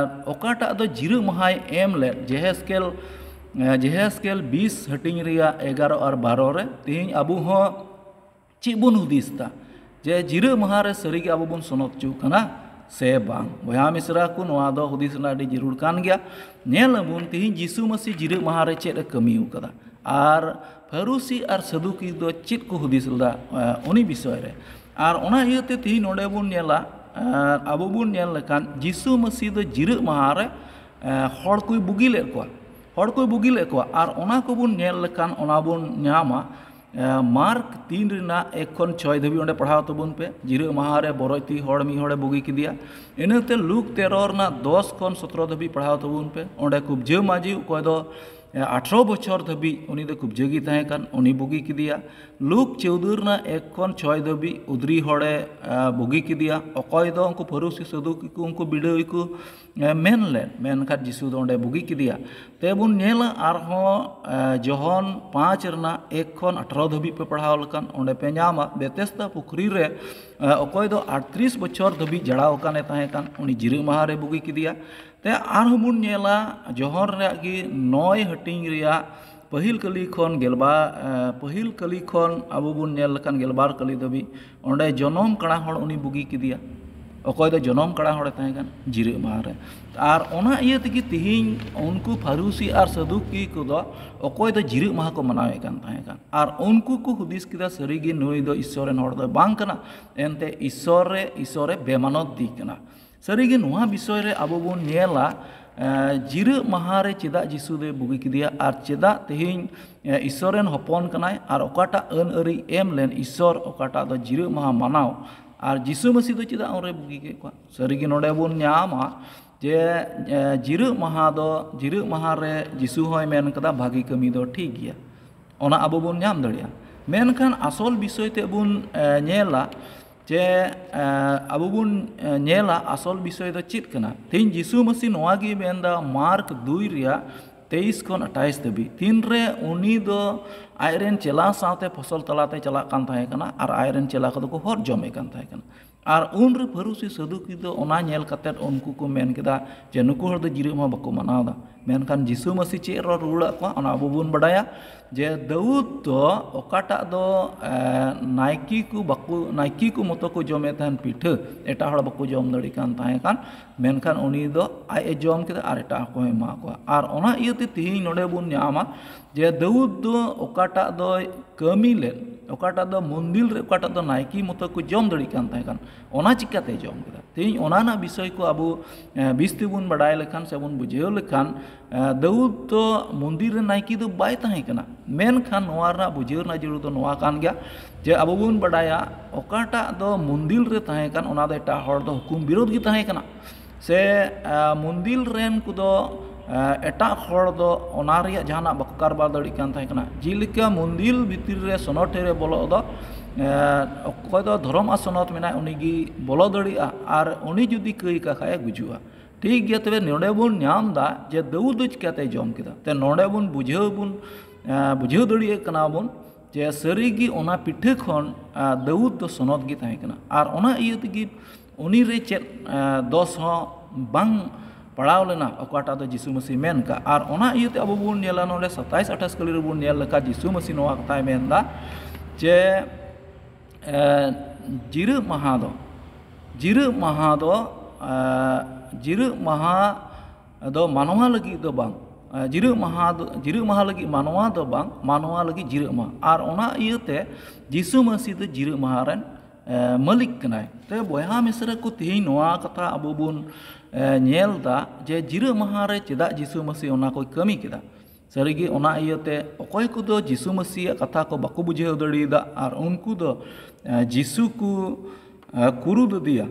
ᱚᱠᱟᱴᱟᱜ ᱫᱚ ᱡᱤᱨᱟᱹᱜ ᱢᱟᱦᱟᱭ ᱮᱢ ᱞᱮᱫ, ᱡᱮᱦᱮᱥᱠᱮᱞ, ᱮ, ᱡᱮᱦᱮᱥᱠᱮᱞ ᱵᱤᱥ ᱦᱟᱹᱴᱤᱧ ᱨᱮᱭᱟᱜ ᱮᱜᱟᱨᱚ ᱟᱨ ᱵᱟᱨᱚ ᱨᱮ᱾ ᱛᱮᱦᱮᱧ ᱟᱵᱚ ᱦᱚᱸ ᱪᱮᱫ ᱵᱚᱱ ᱦᱩᱫᱤᱥ ᱮᱫᱟ ᱡᱮ ᱡᱤᱨᱟᱹᱜ ᱢᱟᱦᱟ ᱨᱮ ᱥᱟᱹᱨᱤᱜᱮ ᱟᱵᱚ ᱵᱚᱱ ᱥᱚᱱᱚᱛ ᱦᱚᱪᱚᱜ ᱠᱟᱱᱟ ᱥᱮ ᱵᱟᱝ? ᱵᱚᱭᱦᱟ ᱢᱤᱥᱨᱟ ᱠᱚ, ᱱᱚᱣᱟ ᱫᱚ ᱦᱩᱫᱤᱥ ᱨᱮᱱᱟᱜ ᱟᱹᱰᱤ ᱡᱟᱹᱨᱩᱲ ᱠᱟᱱ ᱜᱮᱭᱟ᱾ ᱧᱮᱞ ᱟᱵᱚᱱ ᱛᱮᱦᱮᱧ ᱡᱤᱥᱩ ᱢᱟᱹᱥᱤ ᱡᱤᱨᱟᱹᱜ ᱢᱟᱦᱟ ᱨᱮ ᱪᱮᱫ ᱮ ᱠᱟᱹᱢᱤ ᱟᱠᱟᱫᱟ᱾ ᱟᱨ ᱯᱷᱟᱹᱨᱩᱥᱤ ᱟᱨ ᱥᱟᱫᱩᱠᱤ ᱫᱚ ᱪᱮᱫ ᱠᱚ ᱦᱩᱫᱤᱥ ᱞᱮᱫᱟ, ᱮ, ᱩᱱᱤ ᱵᱤᱥᱚᱭ ᱨᱮ᱾ ᱟᱨ ᱚᱱᱟ ᱤᱭᱟᱹᱛᱮ ᱛᱮᱦᱮᱧ ᱱᱚᱰᱮ ᱵᱚᱱ ᱧᱮᱞᱟ, ᱮ, ᱟᱵᱚ ᱵᱚᱱ ᱧᱮᱞ ᱞᱮᱠᱷᱟᱱ ᱡᱤᱥᱩ ᱢᱟᱹᱥᱤ ᱫᱚ ᱡᱤᱨᱟᱹᱜ ᱢᱟᱦᱟ ᱨᱮ, ᱮ, ᱦᱚᱲ ᱠᱚᱭ ᱵᱩᱜᱤ ᱞᱮᱫ ᱠᱚᱣᱟ, ᱦᱚᱲ ᱠᱚᱭ ᱵᱩᱜᱤ ᱞᱮᱫ ᱠᱚᱣᱟ᱾ ᱟᱨ ᱚᱱᱟ ᱠᱚᱵᱚᱱ ᱧᱮᱞ ᱞᱮᱠᱷᱟᱱ ᱚᱱᱟ ᱵᱚᱱ ᱧᱟᱢᱟ ᱢᱟᱨᱠ ᱛᱤᱱ ᱨᱮᱱᱟᱜ ᱮᱠ ᱠᱷᱚᱱ ᱪᱷᱚᱭ ᱫᱷᱟᱹᱵᱤᱡ ᱚᱸᱰᱮ ᱯᱟᱲᱦᱟᱣ ᱛᱟᱵᱚᱱ ᱯᱮ᱾ ᱡᱤᱨᱟᱹᱜ ᱢᱟᱦᱟ ᱨᱮ ᱵᱚᱨᱚᱡ ᱛᱤ ᱦᱚᱲ ᱢᱤᱫ ᱦᱚᱲᱮ ᱵᱩᱜᱤ ᱠᱮᱫᱮᱭᱟ᱾ ᱤᱱᱟᱹᱛᱮ ᱞᱩᱠ ᱛᱮᱨᱚ ᱨᱮᱱᱟᱜ ᱫᱚᱥ ᱠᱷᱚᱱ ᱥᱚᱛᱨᱚ ᱫᱷᱟᱹᱵᱤᱡ ᱯᱟᱲᱦᱟᱣ ᱛᱟᱵᱚᱱ ᱯᱮ᱾ ᱚᱸᱰᱮ ᱠᱩᱵᱡᱟᱹ ᱢᱟᱹᱡᱷᱤ, ᱚᱠᱚᱭ ᱫᱚ ᱟᱴᱷᱨᱚ ᱵᱚᱪᱷᱚᱨ ᱫᱷᱟᱹᱵᱤᱡ ᱩᱱᱤ ᱫᱚ ᱠᱩᱵᱡᱟᱹ ᱜᱮ ᱛᱟᱦᱮᱸ ᱠᱟᱱ, ᱩᱱᱤ ᱵᱩᱜᱤ ᱠᱮᱫᱮᱭᱟ᱾ ᱞᱩᱠ ᱪᱳᱣᱫᱟᱹ ᱨᱮᱱᱟᱜ ᱮᱠ ᱠᱷᱚᱱ ᱪᱷᱚᱭ ᱫᱷᱟᱹᱵᱤᱡ ᱩᱫᱽᱨᱤ ᱦᱚᱲᱮ ᱵᱩᱜᱤ ᱠᱮᱫᱮᱭᱟ᱾ ᱚᱠᱚᱭ ᱫᱚ ᱩᱱᱠᱩ ᱯᱷᱟᱹᱨᱩᱥᱤ ᱥᱟᱹᱫᱩᱠᱤ ᱠᱚ ᱩᱱᱠᱩ ᱵᱤᱰᱟᱹᱣ ᱜᱮᱠᱚ ᱢᱮᱱ ᱞᱮᱫ, ᱢᱮᱱᱠᱷᱟᱱ ᱡᱤᱥᱩ ᱫᱚ ᱚᱸᱰᱮ ᱵᱩᱜᱤ ᱠᱮᱫᱮᱭᱟ᱾ ᱛᱮᱵᱚᱱ ᱧᱮᱞᱟ ᱟᱨᱦᱚᱸ ᱡᱚᱦᱚᱱ ᱯᱟᱸᱪ ᱨᱮᱱᱟᱜ ᱮᱠ ᱠᱷᱚᱱ ᱟᱴᱷᱨᱚ ᱫᱷᱟᱹᱵᱤᱡ ᱯᱮ ᱯᱟᱲᱦᱟᱣ ᱞᱮᱠᱷᱟᱱ, ᱚᱸᱰᱮ ᱯᱮ ᱧᱟᱢᱟ ᱵᱮᱛᱮᱥᱫᱟ ᱯᱩᱠᱷᱨᱤ ᱨᱮ ᱚᱠᱚᱭ ᱫᱚ ᱟᱴᱛᱨᱤᱥ ᱵᱚᱪᱷᱚᱨ ᱫᱷᱟᱹᱵᱤᱡ ᱡᱟᱲᱟᱣ ᱟᱠᱟᱱᱮ ᱛᱟᱦᱮᱸ ᱠᱟᱱ, ᱩᱱᱤ ᱡᱤᱨᱟᱹᱜ ᱢᱟᱦᱟ ᱨᱮ ᱵᱩᱜᱤ ᱠᱮᱫᱮᱭᱟ᱾ ᱛᱮ ᱟᱨᱦᱚᱸ ᱵᱚᱱ ᱧᱮᱞᱟ ᱡᱚᱦᱚᱱ ᱨᱮᱭᱟᱜ ᱜᱮ ᱱᱚᱭ ᱦᱟᱹᱴᱤᱧ ᱨᱮᱭᱟᱜ ᱯᱟᱹᱦᱤᱞ ᱠᱟᱹᱞᱤ ᱠᱷᱚᱱ ᱜᱮᱞᱵᱟᱨ, ᱯᱟᱹᱦᱤᱞ ᱠᱟᱹᱞᱤ ᱠᱷᱚᱱ ᱟᱵᱚ ᱵᱚᱱ ᱧᱮᱞ ᱞᱮᱠᱷᱟᱱ ᱜᱮᱞᱵᱟᱨ ᱠᱟᱹᱞᱤ ᱫᱷᱟᱹᱵᱤᱡ, ᱚᱸᱰᱮ ᱡᱚᱱᱚᱢ ᱠᱟᱬᱟ ᱦᱚᱲ ᱩᱱᱤ ᱵᱩᱜᱤ ᱠᱮᱫᱮᱭᱟ᱾ ᱚᱠᱚᱭ ᱫᱚ ᱡᱚᱱᱚᱢ ᱠᱟᱬᱟ ᱦᱚᱲᱮ ᱛᱟᱦᱮᱸ ᱠᱟᱱ? ᱡᱤᱨᱟᱹᱜ ᱢᱟᱦᱟ ᱨᱮ᱾ ᱟᱨ ᱚᱱᱟ ᱤᱭᱟᱹ ᱛᱮᱜᱮ ᱛᱮᱦᱮᱧ ᱩᱱᱠᱩ ᱯᱷᱟᱨᱩᱥᱤ ᱟᱨ ᱥᱟᱫᱩᱠᱤ ᱠᱚᱫᱚ ᱚᱠᱚᱭ ᱫᱚ ᱡᱤᱨᱟᱹᱜ ᱢᱟᱦᱟ ᱠᱚ ᱢᱟᱱᱟᱣᱮᱫ ᱠᱟᱱ ᱛᱟᱦᱮᱸ ᱠᱟᱱ, ᱟᱨ ᱩᱱᱠᱩ ᱠᱚ ᱦᱩᱫᱤᱥ ᱠᱮᱫᱟ, ᱥᱟᱹᱨᱤᱜᱮ ᱱᱩᱭ ᱫᱚ ᱤᱥᱥᱚᱨ ᱨᱮᱱ ᱦᱚᱲ ᱫᱚᱭ ᱵᱟᱝ ᱠᱟᱱᱟ, ᱮᱱᱛᱮ ᱤᱥᱥᱚᱨ ᱨᱮ, ᱤᱥᱥᱚᱨ ᱨᱮ ᱵᱮᱢᱟᱱᱚᱛ ᱫᱤ ᱠᱟᱱᱟ᱾ ᱥᱟᱹᱨᱤᱜᱮ ᱱᱚᱣᱟ ᱵᱤᱥᱚᱭ ᱨᱮ ᱟᱵᱚ ᱵᱚᱱ ᱧᱮᱞᱟ, ᱡᱤᱨᱟᱹᱜ ᱢᱟᱦᱟ ᱨᱮ ᱪᱮᱫᱟᱜ ᱡᱤᱥᱩ ᱫᱚᱭ ᱵᱩᱜᱤ ᱠᱮᱫᱮᱭᱟ ᱟᱨ ᱪᱮᱫᱟᱜ ᱛᱮᱦᱮᱧ ᱤᱥᱥᱚᱨ ᱨᱮᱱ ᱦᱚᱯᱚᱱ ᱠᱟᱱᱟᱭ ᱟᱨ ᱚᱠᱟᱴᱟᱜ ᱟᱹᱱ ᱟᱹᱨᱤ ᱮᱢ ᱞᱮᱱ ᱤᱥᱥᱚᱨ ᱚᱠᱟᱴᱟᱜ ᱫᱚ ᱡᱤᱨᱟᱹᱜ ᱢᱟᱦᱟ ᱢᱟᱱᱟᱣ, ᱟᱨ ᱡᱤᱥᱩ ᱢᱟᱹᱥᱤ ᱫᱚ ᱪᱮᱫᱟᱜ ᱩᱱᱨᱮ ᱵᱩᱜᱤ ᱠᱮᱫ ᱠᱚᱣᱟ? ᱥᱟᱹᱨᱤᱜᱮ ᱱᱚᱰᱮ ᱵᱚᱱ ᱧᱟᱢᱟ ᱡᱮ ᱡᱤᱨᱟᱹᱜ ᱢᱟᱦᱟ ᱫᱚ, ᱡᱤᱨᱟᱹᱜ ᱢᱟᱦᱟ ᱨᱮ ᱡᱤᱥᱩ ᱦᱚᱸᱭ ᱢᱮᱱ ᱠᱟᱫᱟ ᱵᱷᱟᱹᱜᱤ ᱠᱟᱹᱢᱤ ᱫᱚ ᱴᱷᱤᱠ ᱜᱮᱭᱟ, ᱚᱱᱟ ᱟᱵᱚ ᱵᱚᱱ ᱧᱟᱢ ᱫᱟᱲᱮᱭᱟᱜᱼᱟ᱾ ᱢᱮᱱᱠᱷᱟᱱ ᱟᱥᱚᱞ ᱵᱤᱥᱚᱭ ᱛᱮ ᱵᱚᱱ ᱧᱮᱞᱟ ᱡᱮ ᱟᱵᱚ ᱵᱚᱱ ᱧᱮᱞᱟ ᱟᱥᱚᱞ ᱵᱤᱥᱚᱭ ᱫᱚ ᱪᱮᱫ ᱠᱟᱱᱟ᱾ ᱛᱮᱦᱮᱧ ᱡᱤᱥᱩ ᱢᱟᱹᱥᱤ ᱱᱚᱣᱟ ᱜᱮ ᱢᱮᱱᱫᱟ ᱢᱟᱨᱠ ᱫᱩᱭ ᱨᱮᱭᱟᱜ ᱛᱮᱭᱤᱥ ᱠᱷᱚᱱ ᱟᱴᱷᱟᱭᱤᱥ ᱫᱷᱟᱹᱵᱤᱡ, ᱛᱤᱱᱨᱮ ᱩᱱᱤ ᱫᱚ ᱟᱡᱨᱮᱱ ᱪᱮᱞᱟ ᱥᱟᱶᱛᱮ ᱯᱷᱚᱥᱚᱞ ᱛᱟᱞᱟᱛᱮ ᱪᱟᱞᱟᱜ ᱠᱟᱱ ᱛᱟᱦᱮᱸ ᱠᱟᱱᱟ ᱟᱨ ᱟᱡᱨᱮᱱ ᱪᱮᱞᱟ ᱠᱚᱫᱚ ᱠᱚ ᱦᱚᱨ ᱡᱚᱢᱮᱫ ᱠᱟᱱ ᱛᱟᱦᱮᱸ ᱠᱟᱱᱟ᱾ ᱟᱨ ᱩᱱᱨᱮ ᱯᱷᱟᱹᱨᱩᱥᱤ ᱥᱟᱹᱫᱩᱠᱤ ᱫᱚ ᱚᱱᱟ ᱧᱮᱞ ᱠᱟᱛᱮᱫ ᱩᱱᱠᱩ ᱠᱚ ᱢᱮᱱ ᱠᱮᱫᱟ ᱡᱮ ᱱᱩᱠᱩ ᱦᱚᱲ ᱫᱚ ᱡᱤᱨᱟᱹᱜ ᱢᱟᱦᱟ ᱵᱟᱠᱚ ᱢᱟᱱᱟᱣ ᱮᱫᱟ᱾ ᱢᱮᱱᱠᱷᱟᱱ ᱡᱤᱥᱩ ᱢᱟᱹᱥᱤ ᱪᱮᱫ ᱨᱚᱲ ᱨᱩᱣᱟᱹᱲᱟᱜ ᱠᱚᱣᱟ, ᱚᱱᱟ ᱟᱵᱚ ᱵᱚᱱ ᱵᱟᱰᱟᱭᱟ ᱡᱮ ᱫᱟᱹᱣᱩᱫ ᱫᱚ ᱚᱠᱟᱴᱟᱜ ᱫᱚ ᱱᱟᱭᱠᱮ ᱠᱚ ᱵᱟᱠᱚ, ᱱᱟᱭᱠᱮ ᱠᱚ ᱢᱚᱛᱚ ᱠᱚ ᱡᱚᱢᱮᱫ ᱛᱟᱦᱮᱱ ᱯᱤᱴᱷᱟᱹ, ᱮᱴᱟᱜ ᱦᱚᱲ ᱵᱟᱠᱚ ᱡᱚᱢ ᱫᱟᱲᱮᱭᱟᱜ ᱠᱟᱱ ᱛᱟᱦᱮᱸ ᱠᱟᱱ, ᱢᱮᱱᱠᱷᱟᱱ ᱩᱱᱤ ᱫᱚ ᱟᱡ ᱮ ᱡᱚᱢ ᱠᱮᱫᱟ ᱟᱨ ᱮᱴᱟᱜ ᱦᱚᱸᱠᱚ ᱮᱢᱟ ᱠᱚᱣᱟ᱾ ᱟᱨ ᱚᱱᱟ ᱤᱭᱟᱹᱛᱮ ᱛᱮᱦᱮᱧ ᱱᱚᱰᱮ ᱵᱚᱱ ᱧᱟᱢᱟ ᱡᱮ ᱫᱟᱹᱣᱩᱫ ᱫᱚ ᱚᱠᱟᱴᱟᱜ ᱫᱚᱭ ᱠᱟᱹᱢᱤ ᱞᱮᱫ, ᱚᱠᱟᱴᱟᱜ ᱫᱚ ᱢᱚᱱᱫᱤᱨ ᱨᱮ, ᱚᱠᱟᱴᱟᱜ ᱫᱚ ᱱᱟᱭᱠᱮ ᱢᱚᱛᱚ ᱠᱚ ᱡᱚᱢ ᱫᱟᱲᱮᱭᱟᱜ ᱠᱟᱱ ᱛᱟᱦᱮᱸ ᱠᱟᱱ, ᱚᱱᱟ ᱪᱤᱠᱟᱹᱛᱮ ᱡᱚᱢ ᱠᱮᱫᱟ? ᱛᱮᱦᱮᱧ ᱚᱱᱟ ᱨᱮᱱᱟᱜ ᱵᱤᱥᱚᱭ ᱠᱚ ᱟᱵᱚ ᱵᱤᱥᱛᱤ ᱵᱚᱱ ᱵᱟᱰᱟᱭ ᱞᱮᱠᱷᱟᱱ ᱥᱮ ᱵᱚᱱ ᱵᱩᱡᱷᱟᱹᱣ ᱞᱮᱠᱷᱟᱱ, ᱫᱟᱹᱣᱩᱫ ᱫᱚ ᱢᱚᱱᱫᱤᱨ ᱨᱮ ᱱᱟᱭᱠᱮ ᱫᱚ ᱵᱟᱭ ᱛᱟᱦᱮᱸ ᱠᱟᱱᱟ᱾ ᱢᱮᱱᱠᱷᱟᱱ ᱱᱚᱣᱟ ᱨᱮᱱᱟᱜ ᱵᱩᱡᱷᱟᱹᱣ ᱨᱮᱱᱟᱜ ᱡᱟᱹᱨᱩᱲ ᱫᱚ ᱱᱚᱣᱟ ᱠᱟᱱ ᱜᱮᱭᱟ ᱡᱮ ᱟᱵᱚ ᱵᱚᱱ ᱵᱟᱰᱟᱭᱟ, ᱚᱠᱟᱴᱟᱜ ᱫᱚ ᱢᱚᱱᱫᱤᱨ ᱨᱮ ᱛᱟᱦᱮᱸ ᱠᱟᱱ, ᱚᱱᱟ ᱫᱚ ᱮᱴᱟᱜ ᱦᱚᱲ ᱫᱚ ᱦᱩᱠᱩᱢ ᱵᱤᱨᱳᱫᱷ ᱜᱮ ᱛᱟᱦᱮᱸ ᱠᱟᱱᱟ᱾ ᱥᱮ ᱢᱚᱱᱫᱤᱨ ᱨᱮᱱ ᱠᱚᱫᱚ ᱮᱴᱟᱜ ᱦᱚᱲ ᱫᱚ ᱚᱱᱟ ᱨᱮᱭᱟᱜ ᱡᱟᱦᱟᱱᱟᱜ ᱵᱟᱠᱚ ᱠᱟᱨᱵᱟᱨ ᱫᱟᱲᱮᱭᱟᱜ ᱠᱟᱱ ᱛᱟᱦᱮᱸ ᱠᱟᱱᱟ᱾ ᱡᱮᱞᱮᱠᱟ ᱢᱚᱱᱫᱤᱨ ᱵᱷᱤᱛᱤᱨ ᱨᱮ ᱥᱚᱱᱚᱛ ᱴᱷᱮᱱ ᱨᱮ ᱵᱚᱞᱚᱜ ᱫᱚ, ᱚᱠᱚᱭ ᱫᱚ ᱫᱷᱚᱨᱚᱢ ᱟᱨ ᱥᱚᱱᱚᱛ ᱢᱮᱱᱟᱭ, ᱩᱱᱤ ᱜᱮ ᱵᱚᱞᱚ ᱫᱟᱲᱮᱭᱟᱜᱼᱟ, ᱟᱨ ᱩᱱᱤ ᱡᱩᱫᱤ ᱠᱟᱹᱭ ᱠᱟ ᱠᱷᱟᱡ ᱮ ᱜᱩᱡᱩᱜᱼᱟ᱾ ᱴᱷᱤᱠ ᱜᱮᱭᱟ, ᱛᱚᱵᱮ ᱱᱚᱰᱮ ᱵᱚᱱ ᱧᱟᱢ ᱮᱫᱟ ᱡᱮ ᱫᱟᱹᱣᱩᱫ ᱫᱚ ᱪᱤᱠᱟᱹᱛᱮᱭ ᱡᱚᱢ ᱠᱮᱫᱟ? ᱛᱮ ᱱᱚᱰᱮ ᱵᱚᱱ ᱵᱩᱡᱷᱟᱹᱣ ᱵᱚᱱ ᱵᱩᱡᱷᱟᱹᱣ ᱫᱟᱲᱮᱭᱟᱜ ᱠᱟᱱᱟ ᱵᱚᱱ ᱡᱮ ᱥᱟᱹᱨᱤ ᱜᱮ ᱚᱱᱟ ᱯᱤᱴᱷᱟᱹ ᱠᱷᱚᱱ ᱫᱟᱹᱣᱩᱫ ᱫᱚ ᱥᱚᱱᱚᱛ ᱜᱮ ᱛᱟᱦᱮᱸ ᱠᱟᱱᱟ, ᱟᱨ ᱚᱱᱟ ᱤᱭᱟᱹ ᱛᱮᱜᱮ ᱩᱱᱤ ᱨᱮ ᱪᱮᱫ ᱫᱚᱥ ᱦᱚᱸ ᱵᱟᱝ ᱯᱟᱲᱟᱣ ᱞᱮᱱᱟ, ᱚᱠᱟᱴᱟᱜ ᱫᱚ ᱡᱤᱥᱩ ᱢᱟᱹᱥᱤ ᱢᱮᱱ ᱠᱟᱜ᱾ ᱟᱨ ᱚᱱᱟ ᱤᱭᱟᱹᱛᱮ ᱟᱵᱚ ᱵᱚᱱ ᱧᱮᱞᱟ, ᱱᱚᱰᱮ ᱥᱟᱛᱟᱭᱤᱥ ᱟᱴᱷᱟᱥ ᱠᱟᱹᱞᱤ ᱨᱮᱵᱚᱱ ᱧᱮᱞ ᱞᱮᱠᱷᱟᱱ ᱡᱤᱥᱩ ᱢᱟᱹᱥᱤ ᱱᱚᱣᱟ ᱠᱟᱛᱷᱟᱭ ᱢᱮᱱ ᱮᱫᱟ ᱡᱮ ᱡᱤᱨᱟᱹᱜ ᱢᱟᱦᱟ ᱫᱚ ᱡᱤᱨᱟᱹᱜ ᱢᱟᱦᱟ ᱫᱚ ᱡᱤᱨᱟᱹᱜ ᱢᱟᱦᱟ ᱫᱚ ᱢᱟᱱᱣᱟ ᱞᱟᱹᱜᱤᱫ ᱫᱚ ᱵᱟᱝ, ᱡᱤᱨᱟᱹᱜ ᱢᱟᱦᱟ ᱫᱚ, ᱡᱤᱨᱟᱹᱜ ᱢᱟᱦᱟ ᱞᱟᱹᱜᱤᱫ ᱢᱟᱱᱣᱟ ᱫᱚ ᱵᱟᱝ, ᱢᱟᱱᱣᱟ ᱞᱟᱹᱜᱤᱫ ᱡᱤᱨᱟᱹᱜ ᱢᱟᱦᱟ᱾ ᱟᱨ ᱚᱱᱟ ᱤᱭᱟᱹᱛᱮ ᱡᱤᱥᱩ ᱢᱟᱹᱥᱤ ᱫᱚ ᱡᱤᱨᱟᱹᱜ ᱢᱟᱦᱟ ᱨᱮᱱ ᱢᱟᱹᱞᱤᱠ ᱠᱟᱱᱟᱭ᱾ ᱛᱮ ᱵᱚᱭᱦᱟ ᱢᱤᱥᱨᱟ ᱠᱚ, ᱛᱮᱦᱮᱧ ᱱᱚᱣᱟ ᱠᱟᱛᱷᱟ ᱟᱵᱚ ᱵᱚᱱ ᱧᱮᱞ ᱮᱫᱟ ᱡᱮ ᱡᱤᱨᱟᱹᱜ ᱢᱟᱦᱟ ᱨᱮ ᱪᱮᱫᱟᱜ ᱡᱤᱥᱩ ᱢᱟᱹᱥᱤ ᱚᱱᱟ ᱠᱚᱭ ᱠᱟᱹᱢᱤ ᱠᱮᱫᱟ᱾ ᱥᱟᱹᱨᱤᱜᱮ ᱚᱱᱟ ᱤᱭᱟᱹᱛᱮ ᱚᱠᱚᱭ ᱠᱚᱫᱚ ᱡᱤᱥᱩ ᱢᱟᱹᱥᱤᱭᱟᱜ ᱠᱟᱛᱷᱟ ᱠᱚ ᱵᱟᱠᱚ ᱵᱩᱡᱷᱟᱹᱣ ᱫᱟᱲᱮᱭᱟᱫᱟ, ᱟᱨ ᱩᱱᱠᱩ ᱫᱚ ᱡᱤᱥᱩ ᱠᱚ ᱠᱩᱨᱩᱫ ᱟᱫᱮᱭᱟ,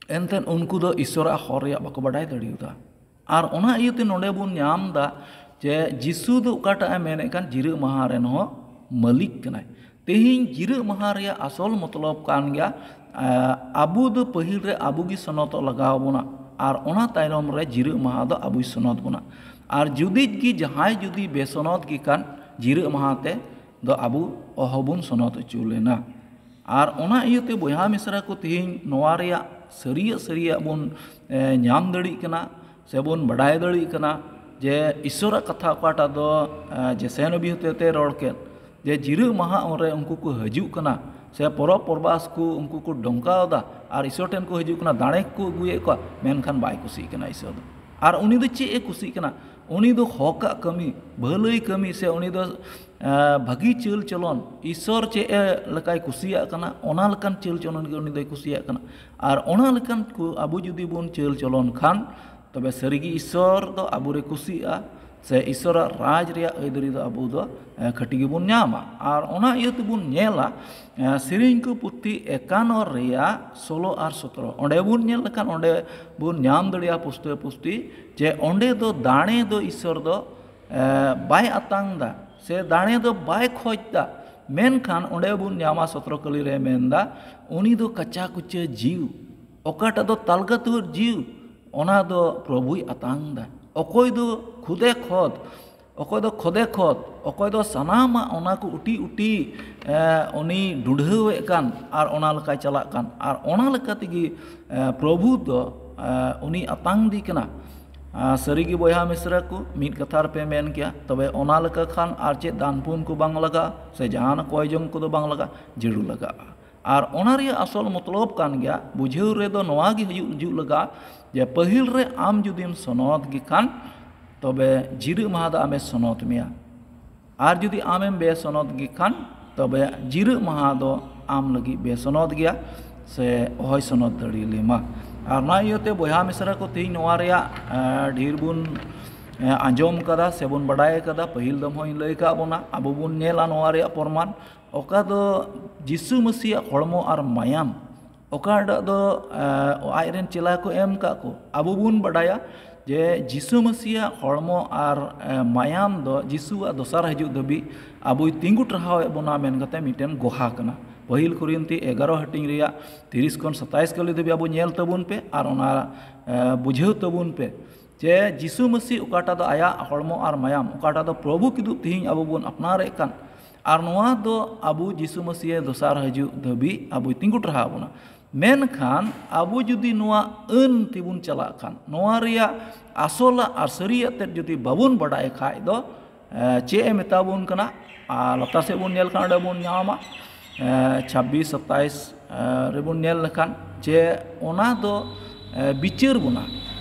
ᱮᱱᱛᱮᱫ ᱩᱱᱠᱩ ᱫᱚ ᱤᱥᱚᱨᱟᱜ ᱦᱚᱨ ᱨᱮᱭᱟᱜ ᱵᱟᱠᱚ ᱵᱟᱰᱟᱭ ᱫᱟᱲᱮᱭᱟᱫᱟ᱾ ᱟᱨ ᱚᱱᱟ ᱤᱭᱟᱹᱛᱮ ᱱᱚᱰᱮ ᱵᱚᱱ ᱧᱟᱢ ᱮᱫᱟ ᱡᱮ ᱡᱤᱥᱩ ᱫᱚ ᱚᱠᱟᱴᱟᱜ ᱮ ᱢᱮᱱᱮᱫ ᱠᱟᱱ, ᱡᱤᱨᱟᱹᱜ ᱢᱟᱦᱟ ᱨᱮᱱ ᱦᱚᱸ ᱢᱟᱹᱞᱤᱠ ᱠᱟᱱᱟᱭ᱾ ᱛᱮᱦᱮᱧ ᱡᱤᱨᱟᱹᱜ ᱢᱟᱦᱟ ᱨᱮᱭᱟᱜ ᱟᱥᱚᱞ ᱢᱚᱛᱞᱚᱵ ᱠᱟᱱ ᱜᱮᱭᱟ, ᱟᱵᱚ ᱫᱚ ᱯᱟᱹᱦᱤᱞ ᱨᱮ ᱟᱵᱚ ᱜᱮ ᱥᱚᱱᱚᱛᱚᱜ ᱞᱟᱜᱟᱣ ᱵᱚᱱᱟ, ᱟᱨ ᱚᱱᱟ ᱛᱟᱭᱱᱚᱢ ᱨᱮ ᱡᱤᱨᱟᱹᱜ ᱢᱟᱦᱟ ᱫᱚ ᱟᱵᱚᱭ ᱥᱚᱱᱚᱛ ᱵᱚᱱᱟ᱾ ᱟᱨ ᱡᱩᱫᱤ ᱜᱮ ᱡᱟᱦᱟᱸᱭ ᱡᱩᱫᱤ ᱵᱮᱥᱚᱱᱚᱛ ᱜᱮ ᱠᱷᱟᱱ, ᱡᱤᱨᱟᱹᱜ ᱢᱟᱦᱟ ᱛᱮ ᱫᱚ ᱟᱵᱚ ᱚᱦᱚᱵᱚᱱ ᱥᱚᱱᱚᱛ ᱦᱚᱪᱚ ᱞᱮᱱᱟ᱾ ᱟᱨ ᱚᱱᱟ ᱤᱭᱟᱹᱛᱮ ᱵᱚᱭᱦᱟ ᱢᱤᱥᱨᱟ ᱠᱚ, ᱛᱮᱦᱮᱧ ᱱᱚᱣᱟ ᱨᱮᱭᱟᱜ ᱥᱟᱹᱨᱤᱭᱟᱜ ᱥᱟᱹᱨᱤᱭᱟᱜ ᱵᱚᱱ ᱧᱟᱢ ᱫᱟᱲᱮᱭᱟᱜ ᱠᱟᱱᱟ, ᱥᱮᱵᱚᱱ ᱵᱟᱰᱟᱭ ᱫᱟᱲᱮᱭᱟᱜ ᱠᱟᱱᱟ ᱡᱮ ᱤᱥᱚᱨᱟᱜ ᱠᱟᱛᱷᱟ ᱚᱠᱟᱴᱟᱜ ᱫᱚ ᱡᱮᱥᱟᱭᱟ ᱱᱚᱵᱤ ᱦᱚᱛᱮᱛᱮ ᱨᱚᱲ ᱠᱮᱫ, ᱡᱮ ᱡᱤᱨᱟᱹᱜ ᱢᱟᱦᱟ ᱩᱱᱨᱮ ᱩᱱᱠᱩ ᱠᱚ ᱦᱤᱡᱩᱜ ᱠᱟᱱᱟ, ᱥᱮ ᱯᱚᱨᱚᱵᱽ ᱯᱚᱨᱵᱟᱥ ᱠᱚ ᱩᱱᱠᱩ ᱠᱚ ᱰᱚᱝᱠᱟᱣ ᱮᱫᱟ, ᱟᱨ ᱤᱥᱚᱨ ᱴᱷᱮᱱ ᱠᱚ ᱦᱤᱡᱩᱜ ᱠᱟᱱᱟ, ᱫᱟᱲᱮ ᱠᱚ ᱟᱹᱜᱩᱭᱮᱫ ᱠᱚᱣᱟ, ᱢᱮᱱᱠᱷᱟᱱ ᱵᱟᱭ ᱠᱩᱥᱤᱜ ᱠᱟᱱᱟ ᱤᱥᱚᱨ ᱫᱚ᱾ ᱟᱨ ᱩᱱᱤ ᱫᱚ ᱪᱮᱫ ᱮ ᱠᱩᱥᱤᱜ ᱠᱟᱱᱟ? ᱩᱱᱤ ᱫᱚ ᱦᱚᱠᱟᱜ ᱠᱟᱹᱢᱤ, ᱵᱷᱟᱹᱞᱟᱹᱭ ᱠᱟᱹᱢᱤ, ᱥᱮ ᱩᱱᱤ ᱫᱚ ᱮ, ᱵᱷᱟᱹᱜᱤ ᱪᱟᱹᱞ ᱪᱚᱞᱚᱱ, ᱤᱥᱥᱚᱨ ᱪᱮᱫ ᱮ ᱞᱮᱠᱟᱭ ᱠᱩᱥᱤᱭᱟᱜ ᱠᱟᱱᱟ, ᱚᱱᱟ ᱞᱮᱠᱟᱱ ᱪᱟᱹᱞ ᱪᱚᱞᱚᱱ ᱜᱮ ᱩᱱᱤ ᱫᱚᱭ ᱠᱩᱥᱤᱭᱟᱜ ᱠᱟᱱᱟ᱾ ᱟᱨ ᱚᱱᱟ ᱞᱮᱠᱟᱱ ᱠᱚ ᱟᱵᱚ ᱡᱩᱫᱤ ᱵᱚᱱ ᱪᱟᱹᱞ ᱪᱚᱞᱚᱱ ᱠᱷᱟᱱ, ᱛᱚᱵᱮ ᱥᱟᱹᱨᱤᱜᱮ ᱤᱥᱥᱚᱨ ᱫᱚ ᱟᱵᱚᱨᱮ ᱠᱩᱥᱤᱜᱼᱟ, ᱥᱮ ᱤᱥᱥᱚᱨᱟᱜ ᱨᱟᱡᱽ ᱨᱮᱭᱟᱜ ᱟᱹᱭᱫᱟᱹᱨᱤ ᱫᱚ ᱟᱵᱚ ᱫᱚ ᱮ, ᱠᱷᱟᱹᱴᱤ ᱜᱮᱵᱚᱱ ᱧᱟᱢᱟ᱾ ᱟᱨ ᱚᱱᱟ ᱤᱭᱟᱹ ᱛᱮᱵᱚᱱ ᱧᱮᱞᱟ, ᱮ, ᱥᱮᱨᱮᱧ ᱠᱚ ᱯᱩᱛᱷᱤ ᱮᱠᱟᱱᱚ ᱨᱮᱭᱟᱜ ᱥᱳᱞᱳ ᱟᱨ ᱥᱚᱛᱨᱚ, ᱚᱸᱰᱮ ᱵᱚᱱ ᱧᱮᱞ ᱞᱮᱠᱷᱟᱱ ᱚᱸᱰᱮ ᱵᱚᱱ ᱧᱟᱢ ᱫᱟᱲᱮᱭᱟᱜᱼᱟ ᱯᱩᱥᱴᱟᱹ ᱯᱩᱥᱴᱤ ᱡᱮ ᱚᱸᱰᱮ ᱫᱚ ᱫᱟᱲᱮ ᱫᱚ ᱤᱥᱥᱚᱨ ᱫᱚ ᱮ, ᱵᱟᱭ ᱟᱛᱟᱝ ᱫᱟ, ᱥᱮ ᱫᱟᱲᱮ ᱫᱚ ᱵᱟᱭ ᱠᱷᱚᱡᱽ ᱫᱟ᱾ ᱢᱮᱱᱠᱷᱟᱱ ᱚᱸᱰᱮ ᱵᱚᱱ ᱧᱟᱢᱟ, ᱥᱚᱛᱨᱚ ᱠᱟᱹᱞᱤ ᱨᱮ ᱢᱮᱱᱫᱟ, ᱩᱱᱤ ᱫᱚ ᱠᱟᱪᱟ ᱠᱩᱪᱟᱹ ᱡᱤᱣ, ᱚᱠᱟᱴᱟᱜ ᱫᱚ ᱛᱟᱞᱜᱟ ᱛᱩᱦᱩᱫ ᱡᱤᱣ, ᱚᱱᱟ ᱫᱚ ᱯᱨᱚᱵᱷᱩᱭ ᱟᱛᱟᱝ ᱫᱟ᱾ ᱚᱠᱚᱭ ᱫᱚ ᱠᱷᱩᱫᱮ ᱠᱷᱚᱫ, ᱚᱠᱚᱭ ᱫᱚ ᱠᱷᱚᱫᱮ ᱠᱷᱚᱫ, ᱚᱠᱚᱭ ᱫᱚ ᱥᱟᱱᱟᱢᱟᱜ ᱚᱱᱟ ᱠᱚ ᱩᱴᱤ ᱩᱴᱤ, ᱮ, ᱩᱱᱤ ᱰᱩᱰᱷᱟᱹᱣᱮᱫ ᱠᱟᱱ ᱟᱨ ᱚᱱᱟ ᱞᱮᱠᱟᱭ ᱪᱟᱞᱟᱜ ᱠᱟᱱ, ᱟᱨ ᱚᱱᱟ ᱞᱮᱠᱟ ᱛᱮᱜᱮ, ᱮ, ᱯᱨᱚᱵᱷᱩ ᱫᱚ, ᱮ, ᱩᱱᱤ ᱟᱛᱟᱝ ᱫᱤ ᱠᱟᱱᱟ᱾ ᱟᱨ ᱥᱟᱹᱨᱤᱜᱮ ᱵᱚᱭᱦᱟ ᱢᱤᱥᱨᱟ ᱠᱚ, ᱢᱤᱫ ᱠᱟᱛᱷᱟ ᱨᱮᱯᱮ ᱢᱮᱱ ᱠᱮᱭᱟ, ᱛᱚᱵᱮ ᱚᱱᱟ ᱞᱮᱠᱟ ᱠᱷᱟᱱ ᱟᱨ ᱪᱮᱫ ᱫᱟᱱ ᱯᱩᱱ ᱠᱚ ᱵᱟᱝ ᱞᱟᱜᱟᱜᱼᱟ, ᱥᱮ ᱡᱟᱦᱟᱱᱟᱜ ᱠᱚᱭ ᱡᱚᱝ ᱠᱚᱫᱚ ᱵᱟᱝ ᱞᱟᱜᱟᱜᱼᱟ, ᱡᱟᱹᱨᱩᱲ ᱞᱟᱜᱟᱜᱼᱟ᱾ ᱟᱨ ᱚᱱᱟ ᱨᱮᱭᱟᱜ ᱟᱥᱚᱞ ᱢᱚᱛᱞᱚᱵ ᱠᱟᱱ ᱜᱮᱭᱟ, ᱵᱩᱡᱷᱟᱹᱣ ᱨᱮᱫᱚ ᱱᱚᱣᱟ ᱜᱮ ᱦᱤᱡᱩᱜ, ᱦᱤᱡᱩᱜ ᱞᱟᱜᱟᱜᱼᱟ ᱡᱮ ᱯᱟᱹᱦᱤᱞ ᱨᱮ ᱟᱢ ᱡᱩᱫᱤᱢ ᱥᱚᱱᱚᱛ ᱜᱮ ᱠᱷᱟᱱ, ᱛᱚᱵᱮ ᱡᱤᱨᱟᱹᱜ ᱢᱟᱦᱟ ᱫᱚ ᱟᱢᱮ ᱥᱚᱱᱚᱛ ᱢᱮᱭᱟ᱾ ᱟᱨ ᱡᱩᱫᱤ ᱟᱢᱮᱢ ᱵᱮᱥᱚᱱᱚᱛ ᱜᱮ ᱠᱷᱟᱱ, ᱛᱚᱵᱮ ᱡᱤᱨᱟᱹᱜ ᱢᱟᱦᱟ ᱫᱚ ᱟᱢ ᱞᱟᱹᱜᱤᱫ ᱵᱮᱥᱚᱱᱚᱛ ᱜᱮᱭᱟ, ᱥᱮ ᱚᱦᱚᱭ ᱥᱚᱱᱚᱛ ᱫᱟᱲᱮ ᱞᱮᱢᱟ᱾ ᱟᱨ ᱚᱱᱟ ᱤᱭᱟᱹᱛᱮ ᱵᱚᱭᱦᱟ ᱢᱤᱥᱨᱟ ᱠᱚ, ᱛᱮᱦᱮᱧ ᱱᱚᱣᱟ ᱨᱮᱭᱟᱜ, ᱮ, ᱰᱷᱮᱨ ᱵᱚᱱ, ᱮ, ᱟᱸᱡᱚᱢ ᱠᱟᱫᱟ ᱥᱮᱵᱚᱱ ᱵᱟᱰᱟᱭ ᱠᱟᱫᱟ, ᱯᱟᱹᱦᱤᱞ ᱫᱚᱢ ᱦᱚᱸᱧ ᱞᱟᱹᱭ ᱠᱟᱜ ᱵᱚᱱᱟ, ᱟᱵᱚ ᱵᱚᱱ ᱧᱮᱞᱟ ᱱᱚᱣᱟ ᱨᱮᱭᱟᱜ ᱯᱨᱚᱢᱟᱱ, ᱚᱠᱟ ᱫᱚ ᱡᱤᱥᱩ ᱢᱟᱹᱥᱤᱭᱟᱜ ᱦᱚᱲᱢᱚ ᱟᱨ ᱢᱟᱭᱟᱢ, ᱚᱠᱟᱴᱟᱜ ᱫᱚ, ᱮ, ᱟᱡ ᱨᱮᱱ ᱪᱮᱞᱟ ᱠᱚ ᱮᱢ ᱠᱟᱜ ᱠᱚ᱾ ᱟᱵᱚ ᱵᱚᱱ ᱵᱟᱰᱟᱭᱟ ᱡᱮ ᱡᱤᱥᱩ ᱢᱟᱹᱥᱤᱭᱟᱜ ᱦᱚᱲᱢᱚ ᱟᱨ, ᱮ, ᱢᱟᱭᱟᱢ ᱫᱚ ᱡᱤᱥᱩᱣᱟᱜ ᱫᱚᱥᱟᱨ ᱦᱤᱡᱩᱜ ᱫᱷᱟᱹᱵᱤᱡ ᱟᱵᱚᱭ ᱛᱤᱸᱜᱩ ᱴᱟᱨᱦᱟᱣᱮᱫ ᱵᱚᱱᱟ ᱢᱮᱱ ᱠᱟᱛᱮ ᱢᱤᱫᱴᱮᱱ ᱜᱚᱦᱟ ᱠᱟᱱᱟ᱾ ᱯᱟᱹᱦᱤᱞ ᱠᱚᱨᱤᱱᱛᱷᱤ ᱮᱜᱟᱨᱚ ᱦᱟᱹᱴᱤᱧ ᱨᱮᱭᱟᱜ ᱛᱤᱨᱤᱥ ᱠᱷᱚᱱ ᱥᱟᱛᱟᱭᱤᱥ ᱠᱟᱹᱞᱤ ᱫᱷᱟᱹᱵᱤᱡ ᱟᱵᱚ ᱧᱮᱞ ᱛᱟᱵᱚᱱ ᱯᱮ ᱟᱨ ᱚᱱᱟ, ᱮ, ᱵᱩᱡᱷᱟᱹᱣ ᱛᱟᱵᱚᱱ ᱯᱮ᱾ ᱡᱮ ᱡᱤᱥᱩ ᱢᱟᱹᱥᱤ ᱚᱠᱟᱴᱟᱜ ᱫᱚ ᱟᱭᱟᱜ ᱦᱚᱲᱢᱚ ᱟᱨ ᱢᱟᱭᱟᱢ, ᱚᱠᱟᱴᱟᱜ ᱫᱚ ᱯᱨᱚᱵᱷᱩ ᱠᱤᱫᱩᱵ ᱛᱮᱦᱮᱧ ᱟᱵᱚ ᱵᱚᱱ ᱟᱯᱱᱟᱨᱮᱫ ᱠᱟᱱ, ᱟᱨ ᱱᱚᱣᱟ ᱫᱚ ᱟᱵᱚ ᱡᱤᱥᱩ ᱢᱟᱹᱥᱤᱭᱟᱜ ᱫᱚᱥᱟᱨ ᱦᱤᱡᱩᱜ ᱫᱷᱟᱹᱵᱤᱡ ᱟᱵᱚᱭ ᱛᱤᱸᱜᱩ ᱴᱟᱨᱦᱟᱣ ᱵᱚᱱᱟ᱾ ᱢᱮᱱᱠᱷᱟᱱ ᱟᱵᱚ ᱡᱩᱫᱤ ᱱᱚᱣᱟ ᱟᱹᱱ ᱛᱮᱵᱚᱱ ᱪᱟᱞᱟᱜ ᱠᱷᱟᱱ, ᱱᱚᱣᱟ ᱨᱮᱭᱟᱜ ᱟᱥᱚᱞᱟᱜ ᱟᱨ ᱥᱟᱹᱨᱤᱭᱟᱜ ᱛᱮᱫ ᱡᱩᱫᱤ ᱵᱟᱵᱚᱱ ᱵᱟᱰᱟᱭ ᱠᱷᱟᱡ ᱫᱚ, ᱮ, ᱪᱮᱫ ᱮ ᱢᱮᱛᱟ ᱵᱚᱱ ᱠᱟᱱᱟ? ᱟᱨ ᱞᱟᱛᱟᱨ ᱥᱮᱫ ᱵᱚᱱ ᱧᱮᱞ ᱠᱷᱟᱱ ᱚᱸᱰᱮ ᱵᱚᱱ ᱧᱟᱢᱟ, ᱮ, ᱪᱷᱟᱵᱵᱤᱥ, ᱥᱟᱛᱟᱭᱤᱥ, ᱮ, ᱨᱮᱵᱚᱱ ᱧᱮᱞ ᱞᱮᱠᱷᱟᱱ ᱡᱮ ᱚᱱᱟ ᱫᱚ, ᱮ, ᱵᱤᱪᱟᱹᱨ ᱵᱚᱱᱟ,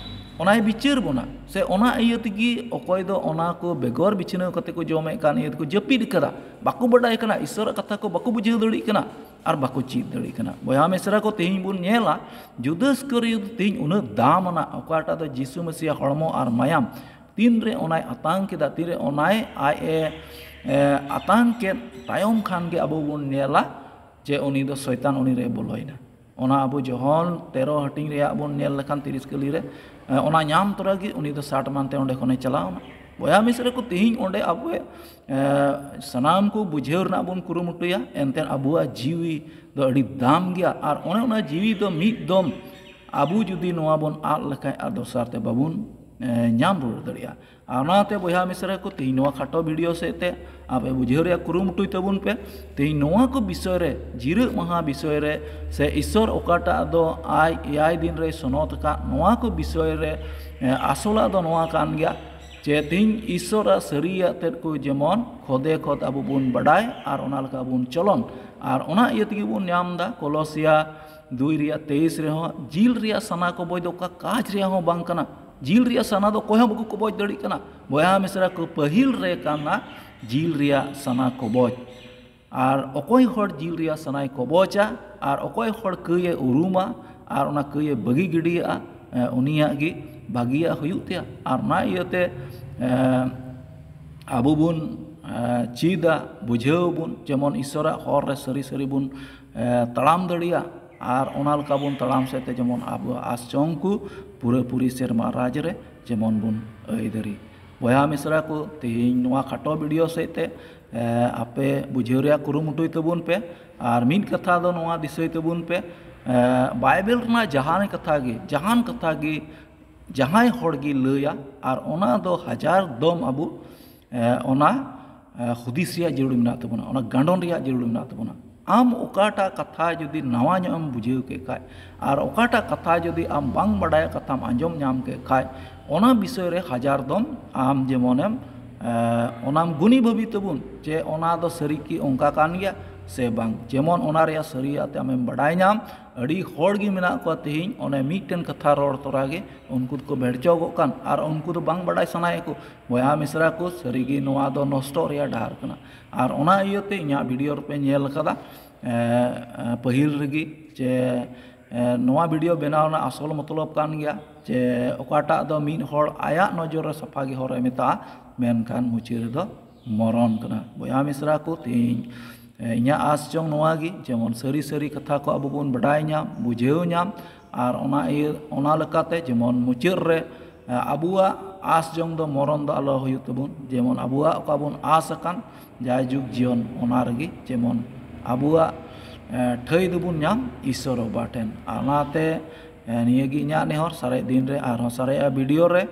ᱚᱱᱟᱭ ᱵᱤᱪᱟᱹᱨ ᱵᱚᱱᱟ᱾ ᱥᱮ ᱚᱱᱟ ᱤᱭᱟᱹ ᱛᱮᱜᱮ ᱚᱠᱚᱭ ᱫᱚ ᱚᱱᱟ ᱠᱚ ᱵᱮᱜᱚᱨ ᱵᱤᱪᱷᱱᱟᱹᱣ ᱠᱟᱛᱮ ᱠᱚ ᱡᱚᱢᱮᱫ ᱠᱟᱱ ᱤᱭᱟᱹ ᱛᱮᱠᱚ ᱡᱟᱹᱯᱤᱫ ᱠᱟᱫᱟ, ᱵᱟᱠᱚ ᱵᱟᱰᱟᱭ ᱠᱟᱱᱟ, ᱤᱥᱚᱨᱟᱜ ᱠᱟᱛᱷᱟ ᱠᱚ ᱵᱟᱠᱚ ᱵᱩᱡᱷᱟᱹᱣ ᱫᱟᱲᱮᱭᱟᱜ ᱠᱟᱱᱟ ᱟᱨ ᱵᱟᱠᱚ ᱪᱮᱫ ᱫᱟᱲᱮᱭᱟᱜ ᱠᱟᱱᱟ᱾ ᱵᱚᱭᱦᱟ ᱢᱤᱥᱨᱟ ᱠᱚ, ᱛᱮᱦᱮᱧ ᱵᱚᱱ ᱧᱮᱞᱟ ᱡᱩᱫᱟᱹ ᱤᱥᱠᱟᱨᱤᱭᱚᱛ ᱛᱮᱦᱮᱧ ᱩᱱᱟᱹᱜ ᱫᱟᱢ ᱟᱱᱟᱜ, ᱚᱠᱟᱴᱟᱜ ᱫᱚ ᱡᱤᱥᱩ ᱢᱟᱹᱥᱤᱭᱟᱜ ᱦᱚᱲᱢᱚ ᱟᱨ ᱢᱟᱭᱟᱢ, ᱛᱤᱱᱨᱮ ᱚᱱᱟᱭ ᱟᱛᱟᱝ ᱠᱮᱫᱟ, ᱛᱤᱱᱨᱮ ᱚᱱᱟᱭ ᱟᱡ ᱮ, ᱮ, ᱟᱛᱟᱝ ᱠᱮᱫ ᱛᱟᱭᱚᱢ ᱠᱷᱟᱱ ᱜᱮ ᱟᱵᱚ ᱵᱚᱱ ᱧᱮᱞᱟ ᱡᱮ ᱩᱱᱤ ᱫᱚ ᱥᱚᱭᱛᱟᱱ ᱩᱱᱤ ᱨᱮ ᱵᱚᱞᱚᱭᱮᱱᱟ᱾ ᱚᱱᱟ ᱟᱵᱚ ᱡᱚᱦᱚᱱ ᱛᱮᱨᱚ ᱦᱟᱹᱴᱤᱧ ᱨᱮᱭᱟᱜ ᱵᱚᱱ ᱧᱮᱞ ᱞᱮᱠᱷᱟᱱ ᱛᱤᱨᱤᱥ ᱠᱟᱹᱞᱤ ᱨᱮ, ᱮ, ᱚᱱᱟ ᱧᱟᱢ ᱛᱚᱨᱟ ᱜᱮ ᱩᱱᱤ ᱫᱚ ᱥᱟᱴ ᱢᱟᱱᱛᱮ ᱚᱸᱰᱮ ᱠᱷᱚᱱᱮ ᱪᱟᱞᱟᱣ ᱮᱱᱟ᱾ ᱵᱚᱭᱦᱟ ᱢᱤᱥᱨᱟ ᱠᱚ, ᱛᱮᱦᱮᱧ ᱚᱸᱰᱮ ᱟᱵᱚ, ᱮ, ᱥᱟᱱᱟᱢ ᱠᱚ ᱵᱩᱡᱷᱟᱹᱣ ᱨᱮᱱᱟᱜ ᱵᱚᱱ ᱠᱩᱨᱩᱢᱩᱴᱩᱭᱟ, ᱮᱱᱛᱮ ᱟᱵᱚᱣᱟᱜ ᱡᱤᱣᱤ ᱫᱚ ᱟᱹᱰᱤ ᱫᱟᱢ ᱜᱮᱭᱟ᱾ ᱟᱨ ᱚᱱᱮ ᱚᱱᱟ ᱡᱤᱣᱤ ᱫᱚ ᱢᱤᱫ ᱫᱚᱢ ᱟᱵᱚ ᱡᱩᱫᱤ ᱱᱚᱣᱟ ᱵᱚᱱ ᱟᱫ ᱞᱮᱠᱷᱟᱱ ᱟᱨ ᱫᱚᱥᱟᱨ ᱛᱮ ᱵᱟᱵᱚᱱ, ᱮ, ᱧᱟᱢ ᱨᱩᱣᱟᱹᱲ ᱫᱟᱲᱮᱭᱟᱜᱼᱟ᱾ ᱟᱨ ᱚᱱᱟᱛᱮ ᱵᱚᱭᱦᱟ ᱢᱤᱥᱨᱟ ᱠᱚ, ᱛᱮᱦᱮᱧ ᱱᱚᱣᱟ ᱠᱷᱟᱴᱚ ᱵᱷᱤᱰᱤᱭᱳ ᱥᱮᱫ ᱛᱮ ᱟᱯᱮ ᱵᱩᱡᱷᱟᱹᱣ ᱨᱮᱭᱟᱜ ᱠᱩᱨᱩᱢᱩᱴᱩᱭ ᱛᱟᱵᱚᱱ ᱯᱮ᱾ ᱛᱮᱦᱮᱧ ᱱᱚᱣᱟ ᱠᱚ ᱵᱤᱥᱚᱭ ᱨᱮ, ᱡᱤᱨᱟᱹᱜ ᱢᱟᱦᱟ ᱵᱤᱥᱚᱭ ᱨᱮ, ᱥᱮ ᱤᱥᱚᱨ ᱚᱠᱟᱴᱟᱜ ᱫᱚ ᱟᱡ ᱮᱭᱟᱭ ᱫᱤᱱ ᱨᱮᱭ ᱥᱚᱱᱚᱛ ᱟᱠᱟᱫ, ᱱᱚᱣᱟ ᱠᱚ ᱵᱤᱥᱚᱭ ᱨᱮ, ᱮ, ᱟᱥᱚᱞᱟᱜ ᱫᱚ ᱱᱚᱣᱟ ᱠᱟᱱ ᱜᱮᱭᱟ ᱡᱮ ᱛᱮᱦᱮᱧ ᱤᱥᱚᱨᱟᱜ ᱥᱟᱹᱨᱤᱭᱟᱜ ᱛᱮᱫ ᱠᱚ ᱡᱮᱢᱚᱱ ᱠᱷᱚᱫᱮ ᱠᱷᱚᱫ ᱟᱵᱚ ᱵᱚᱱ ᱵᱟᱰᱟᱭ ᱟᱨ ᱚᱱᱟ ᱞᱮᱠᱟ ᱵᱚᱱ ᱪᱚᱞᱚᱱ᱾ ᱟᱨ ᱚᱱᱟ ᱤᱭᱟᱹ ᱛᱮᱜᱮ ᱵᱚᱱ ᱧᱟᱢ ᱮᱫᱟ ᱠᱚᱞᱚᱥᱤᱭᱟ ᱫᱩᱭ ᱨᱮᱭᱟᱜ ᱛᱮᱭᱤᱥ ᱨᱮᱦᱚᱸ, ᱡᱤᱞ ᱨᱮᱭᱟᱜ ᱥᱟᱱᱟ ᱠᱚᱵᱚᱡ ᱫᱚ ᱚᱠᱟ ᱠᱟᱡᱽ ᱨᱮᱭᱟᱜ ᱦᱚᱸ ᱵᱟᱝ ᱠᱟᱱᱟ᱾ ᱡᱤᱞ ᱨᱮᱭᱟᱜ ᱥᱟᱱᱟ ᱫᱚ ᱚᱠᱚᱭ ᱦᱚᱸ ᱵᱟᱠᱚ ᱠᱚᱵᱚᱡ ᱫᱟᱲᱮᱭᱟᱜ ᱠᱟᱱᱟ᱾ ᱵᱚᱭᱦᱟ ᱢᱤᱥᱨᱟ ᱠᱚ, ᱯᱟᱹᱦᱤᱞ ᱨᱮ ᱠᱟᱱᱟ ᱡᱤᱞ ᱨᱮᱭᱟᱜ ᱥᱟᱱᱟ ᱠᱚᱵᱚᱡ᱾ ᱟᱨ ᱚᱠᱚᱭ ᱦᱚᱲ ᱡᱤᱞ ᱨᱮᱭᱟᱜ ᱥᱟᱱᱟᱭ ᱠᱚᱵᱚᱡᱟ ᱟᱨ ᱚᱠᱚᱭ ᱦᱚᱲ ᱠᱟᱹᱭᱮ ᱩᱨᱩᱢᱟ ᱟᱨ ᱚᱱᱟ ᱠᱟᱹᱭᱮ ᱵᱟᱹᱜᱤ ᱜᱤᱰᱤᱭᱟᱜᱼᱟ, ᱮ, ᱩᱱᱤᱭᱟᱜ ᱜᱮ ᱵᱷᱟᱹᱜᱤᱭᱟᱜ ᱦᱩᱭᱩᱜ ᱛᱟᱭᱟ᱾ ᱟᱨ ᱚᱱᱟ ᱤᱭᱟᱹᱛᱮ, ᱮ, ᱟᱵᱚ ᱵᱚᱱ, ᱮ, ᱪᱮᱫᱟ, ᱵᱩᱡᱷᱟᱹᱣ ᱵᱚᱱ, ᱡᱮᱢᱚᱱ ᱤᱥᱚᱨᱟᱜ ᱦᱚᱨ ᱨᱮ ᱥᱟᱹᱨᱤ ᱥᱟᱹᱨᱤ ᱵᱚᱱ, ᱮ, ᱛᱟᱲᱟᱢ ᱫᱟᱲᱮᱭᱟᱜ᱾ ᱟᱨ ᱚᱱᱟ ᱞᱮᱠᱟ ᱵᱚᱱ ᱛᱟᱲᱟᱢ ᱥᱮᱫ ᱛᱮ ᱡᱮᱢᱚᱱ ᱟᱵᱚᱣᱟᱜ ᱟᱥ ᱪᱚᱝ ᱠᱚ ᱯᱩᱨᱟᱹᱯᱩᱨᱤ ᱥᱮᱨᱢᱟ ᱨᱟᱡᱽ ᱨᱮ ᱡᱮᱢᱚᱱ ᱵᱚᱱ ᱟᱹᱭᱫᱟᱹᱨᱤ᱾ ᱵᱚᱭᱦᱟ ᱢᱤᱥᱨᱟ ᱠᱚ, ᱛᱮᱦᱮᱧ ᱱᱚᱣᱟ ᱠᱷᱟᱴᱚ ᱵᱷᱤᱰᱤᱭᱳ ᱥᱮᱫ ᱛᱮ, ᱮ, ᱟᱯᱮ ᱵᱩᱡᱷᱟᱹᱣ ᱨᱮᱭᱟᱜ ᱠᱩᱨᱩᱢᱩᱴᱩᱭ ᱛᱟᱵᱚᱱ ᱯᱮ᱾ ᱟᱨ ᱢᱤᱫ ᱠᱟᱛᱷᱟ ᱫᱚ ᱱᱚᱣᱟ ᱫᱤᱥᱟᱹᱭ ᱛᱟᱵᱚᱱ ᱯᱮ, ᱮ, ᱵᱟᱭᱵᱮᱞ ᱨᱮᱱᱟᱜ ᱡᱟᱦᱟᱱ ᱠᱟᱛᱷᱟ ᱜᱮ, ᱡᱟᱦᱟᱱ ᱠᱟᱛᱷᱟ ᱜᱮ ᱡᱟᱦᱟᱸᱭ ᱦᱚᱲ ᱜᱮ ᱞᱟᱹᱭᱟ, ᱟᱨ ᱚᱱᱟ ᱫᱚ ᱦᱟᱡᱟᱨ ᱫᱚᱢ ᱟᱵᱚ, ᱮ, ᱚᱱᱟ, ᱮ, ᱦᱩᱫᱤᱥ ᱨᱮᱭᱟᱜ ᱡᱟᱹᱨᱩᱲ ᱢᱮᱱᱟᱜ ᱛᱟᱵᱚᱱᱟ, ᱚᱱᱟ ᱜᱟᱸᱰᱚᱱ ᱨᱮᱭᱟᱜ ᱡᱟᱹᱨᱩᱲ ᱢᱮᱱᱟᱜ ᱛᱟᱵᱚᱱᱟ᱾ ᱟᱢ ᱚᱠᱟᱴᱟᱜ ᱠᱟᱛᱷᱟ ᱡᱩᱫᱤ ᱱᱟᱣᱟ ᱧᱚᱜ ᱮᱢ ᱵᱩᱡᱷᱟᱹᱣ ᱠᱮᱫ ᱠᱷᱟᱡ, ᱟᱨ ᱚᱠᱟᱴᱟᱜ ᱠᱟᱛᱷᱟ ᱡᱩᱫᱤ ᱟᱢ ᱵᱟᱝ ᱵᱟᱰᱟᱭᱟᱜ ᱠᱟᱛᱷᱟᱢ ᱟᱸᱡᱚᱢ ᱧᱟᱢ ᱠᱮᱫ ᱠᱷᱟᱡ, ᱚᱱᱟ ᱵᱤᱥᱚᱭ ᱨᱮ ᱦᱟᱡᱟᱨ ᱫᱚᱢ ᱟᱢ ᱡᱮᱢᱚᱱᱮᱢ, ᱮ, ᱚᱱᱟᱢ ᱜᱩᱱᱤ ᱵᱷᱟᱹᱵᱤ ᱛᱟᱵᱚᱱ ᱡᱮ ᱚᱱᱟ ᱫᱚ ᱥᱟᱹᱨᱤ ᱠᱤ ᱚᱱᱠᱟ ᱠᱟᱱ ᱜᱮᱭᱟ, ᱥᱮ ᱵᱟᱝ, ᱡᱮᱢᱚᱱ ᱚᱱᱟ ᱨᱮᱭᱟᱜ ᱥᱟᱹᱨᱤᱭᱟᱜ ᱛᱮ ᱟᱢᱮᱢ ᱵᱟᱰᱟᱭ ᱧᱟᱢ᱾ ᱟᱹᱰᱤ ᱦᱚᱲ ᱜᱮ ᱢᱮᱱᱟᱜ ᱠᱚᱣᱟ ᱛᱮᱦᱮᱧ ᱚᱱᱮ ᱢᱤᱫᱴᱮᱱ ᱠᱟᱛᱷᱟ ᱨᱚᱲ ᱛᱚᱨᱟ ᱜᱮ ᱩᱱᱠᱩ ᱫᱚᱠᱚ ᱵᱷᱮᱲᱪᱚᱜᱚᱜ ᱠᱟᱱ, ᱟᱨ ᱩᱱᱠᱩ ᱫᱚ ᱵᱟᱝ ᱵᱟᱰᱟᱭ ᱥᱟᱱᱟᱭᱮᱫ ᱠᱚ᱾ ᱵᱚᱭᱦᱟ ᱢᱤᱥᱨᱟ ᱠᱚ, ᱥᱟᱹᱨᱤᱜᱮ ᱱᱚᱣᱟ ᱫᱚ ᱱᱚᱥᱴᱚᱜ ᱨᱮᱭᱟᱜ ᱰᱟᱦᱟᱨ ᱠᱟᱱᱟ᱾ ᱟᱨ ᱚᱱᱟ ᱤᱭᱟᱹᱛᱮ ᱤᱧᱟᱹᱜ ᱵᱷᱤᱰᱤᱭᱳ ᱨᱮᱯᱮ ᱧᱮᱞ ᱠᱟᱫᱟ, ᱮ, ᱮ, ᱯᱟᱹᱦᱤᱞ ᱨᱮᱜᱮ ᱡᱮ, ᱮ, ᱱᱚᱣᱟ ᱵᱷᱤᱰᱤᱭᱳ ᱵᱮᱱᱟᱣ ᱨᱮᱱᱟᱜ ᱟᱥᱚᱞ ᱢᱚᱛᱞᱚᱵ ᱠᱟᱱ ᱜᱮᱭᱟ ᱡᱮ ᱚᱠᱟᱴᱟᱜ ᱫᱚ ᱢᱤᱫ ᱦᱚᱲ ᱟᱭᱟᱜ ᱱᱚᱡᱚᱨ ᱨᱮ ᱥᱟᱯᱷᱟ ᱜᱮ ᱦᱚᱨᱮ ᱢᱮᱛᱟᱜᱼᱟ, ᱢᱮᱱᱠᱷᱟᱱ ᱢᱩᱪᱟᱹᱫ ᱨᱮᱫᱚ ᱢᱚᱨᱚᱱ ᱠᱟᱱᱟ᱾ ᱵᱚᱭᱦᱟ ᱢᱤᱥᱨᱟ ᱠᱚ, ᱛᱮᱦᱮᱧ, ᱮ, ᱤᱧᱟᱹᱜ ᱟᱸᱥ ᱡᱚᱝ ᱱᱚᱣᱟ ᱜᱮ, ᱡᱮᱢᱚᱱ ᱥᱟᱹᱨᱤ ᱥᱟᱹᱨᱤ ᱠᱟᱛᱷᱟ ᱠᱚ ᱟᱵᱚ ᱵᱚᱱ ᱵᱟᱰᱟᱭ ᱧᱟᱢ, ᱵᱩᱡᱷᱟᱹᱣ ᱧᱟᱢ, ᱟᱨ ᱚᱱᱟ ᱤᱭᱟᱹ, ᱚᱱᱟ ᱞᱮᱠᱟᱛᱮ ᱡᱮᱢᱚᱱ ᱢᱩᱪᱟᱹᱫ ᱨᱮ, ᱮ, ᱟᱵᱚᱣᱟᱜ ᱟᱸᱥ ᱡᱚᱝ ᱫᱚ ᱢᱚᱨᱚᱱ ᱫᱚ ᱟᱞᱚ ᱦᱩᱭᱩᱜ ᱛᱟᱵᱚᱱ, ᱡᱮᱢᱚᱱ ᱟᱵᱚᱣᱟᱜ ᱚᱠᱟ ᱵᱚᱱ ᱟᱸᱥ ᱟᱠᱟᱱ ᱡᱟᱭᱡᱩᱜᱽ ᱡᱤᱭᱚᱱ, ᱚᱱᱟ ᱨᱮᱜᱮ ᱡᱮᱢᱚᱱ ᱟᱵᱚᱣᱟᱜ, ᱮ, ᱴᱷᱟᱹᱭ ᱫᱚᱵᱚᱱ ᱧᱟᱢ ᱤᱥᱥᱚᱨ ᱵᱟᱵᱟ ᱴᱷᱮᱱ᱾ ᱟᱨ ᱚᱱᱟᱛᱮ, ᱮ, ᱱᱤᱭᱟᱹᱜᱮ ᱤᱧᱟᱹᱜ ᱱᱮᱦᱚᱨ, ᱥᱟᱨᱮᱡ ᱫᱤᱱ ᱨᱮ ᱟᱨᱦᱚᱸ ᱥᱟᱨᱮᱡᱟᱜ ᱵᱷᱤᱰᱤᱭᱳ ᱨᱮ,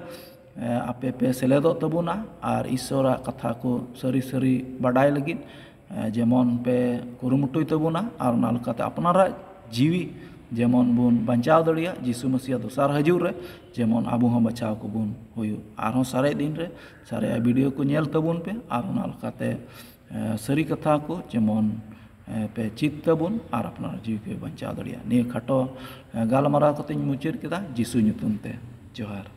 ᱮ, ᱟᱯᱮ ᱯᱮ ᱥᱮᱞᱮᱫᱚᱜ ᱛᱟᱵᱚᱱᱟ ᱟᱨ ᱤᱥᱥᱚᱨᱟᱜ ᱠᱟᱛᱷᱟ ᱠᱚ ᱥᱟᱹᱨᱤ ᱥᱟᱹᱨᱤ ᱵᱟᱰᱟᱭ ᱞᱟᱹᱜᱤᱫ, ᱮ, ᱡᱮᱢᱚᱱ ᱯᱮ ᱠᱩᱨᱩᱢᱩᱴᱩᱭ ᱛᱟᱵᱚᱱᱟ ᱟᱨ ᱚᱱᱟ ᱞᱮᱠᱟᱛᱮ ᱟᱯᱱᱟᱨᱟᱜ ᱡᱤᱣᱤ ᱡᱮᱢᱚᱱ ᱵᱚᱱ ᱵᱟᱧᱪᱟᱣ ᱫᱟᱲᱮᱭᱟᱜ, ᱡᱤᱥᱩ ᱢᱟᱥᱤᱭᱟᱜ ᱫᱚᱥᱟᱨ ᱦᱤᱡᱩᱜ ᱨᱮ ᱡᱮᱢᱚᱱ ᱟᱵᱚ ᱦᱚᱸ ᱵᱟᱪᱷᱟᱣ ᱠᱚᱵᱚᱱ ᱦᱩᱭᱩᱜ᱾ ᱟᱨᱦᱚᱸ ᱥᱟᱨᱮᱡ ᱫᱤᱱ ᱨᱮ ᱥᱟᱨᱮᱡᱟᱜ ᱵᱷᱤᱰᱤᱭᱳ ᱠᱚ ᱧᱮᱞ ᱛᱟᱵᱚᱱ ᱯᱮ ᱟᱨ ᱚᱱᱟ ᱞᱮᱠᱟᱛᱮ, ᱮ, ᱥᱟᱹᱨᱤ ᱠᱟᱛᱷᱟ ᱠᱚ ᱡᱮᱢᱚᱱ, ᱮ, ᱯᱮ ᱪᱮᱫ ᱛᱟᱵᱚᱱ ᱟᱨ ᱟᱯᱱᱟᱨ ᱡᱤᱣᱤ ᱯᱮ ᱵᱟᱧᱪᱟᱣ ᱫᱟᱲᱮᱭᱟᱜ᱾ ᱱᱤᱭᱟᱹ ᱠᱷᱟᱴᱚ, ᱮ, ᱜᱟᱞᱢᱟᱨᱟᱣ ᱠᱟᱛᱮᱧ ᱢᱩᱪᱟᱹᱫ ᱠᱮᱫᱟ᱾ ᱡᱤᱥᱩ ᱧᱩᱛᱩᱢ ᱛᱮ ᱡᱚᱦᱟᱨ᱾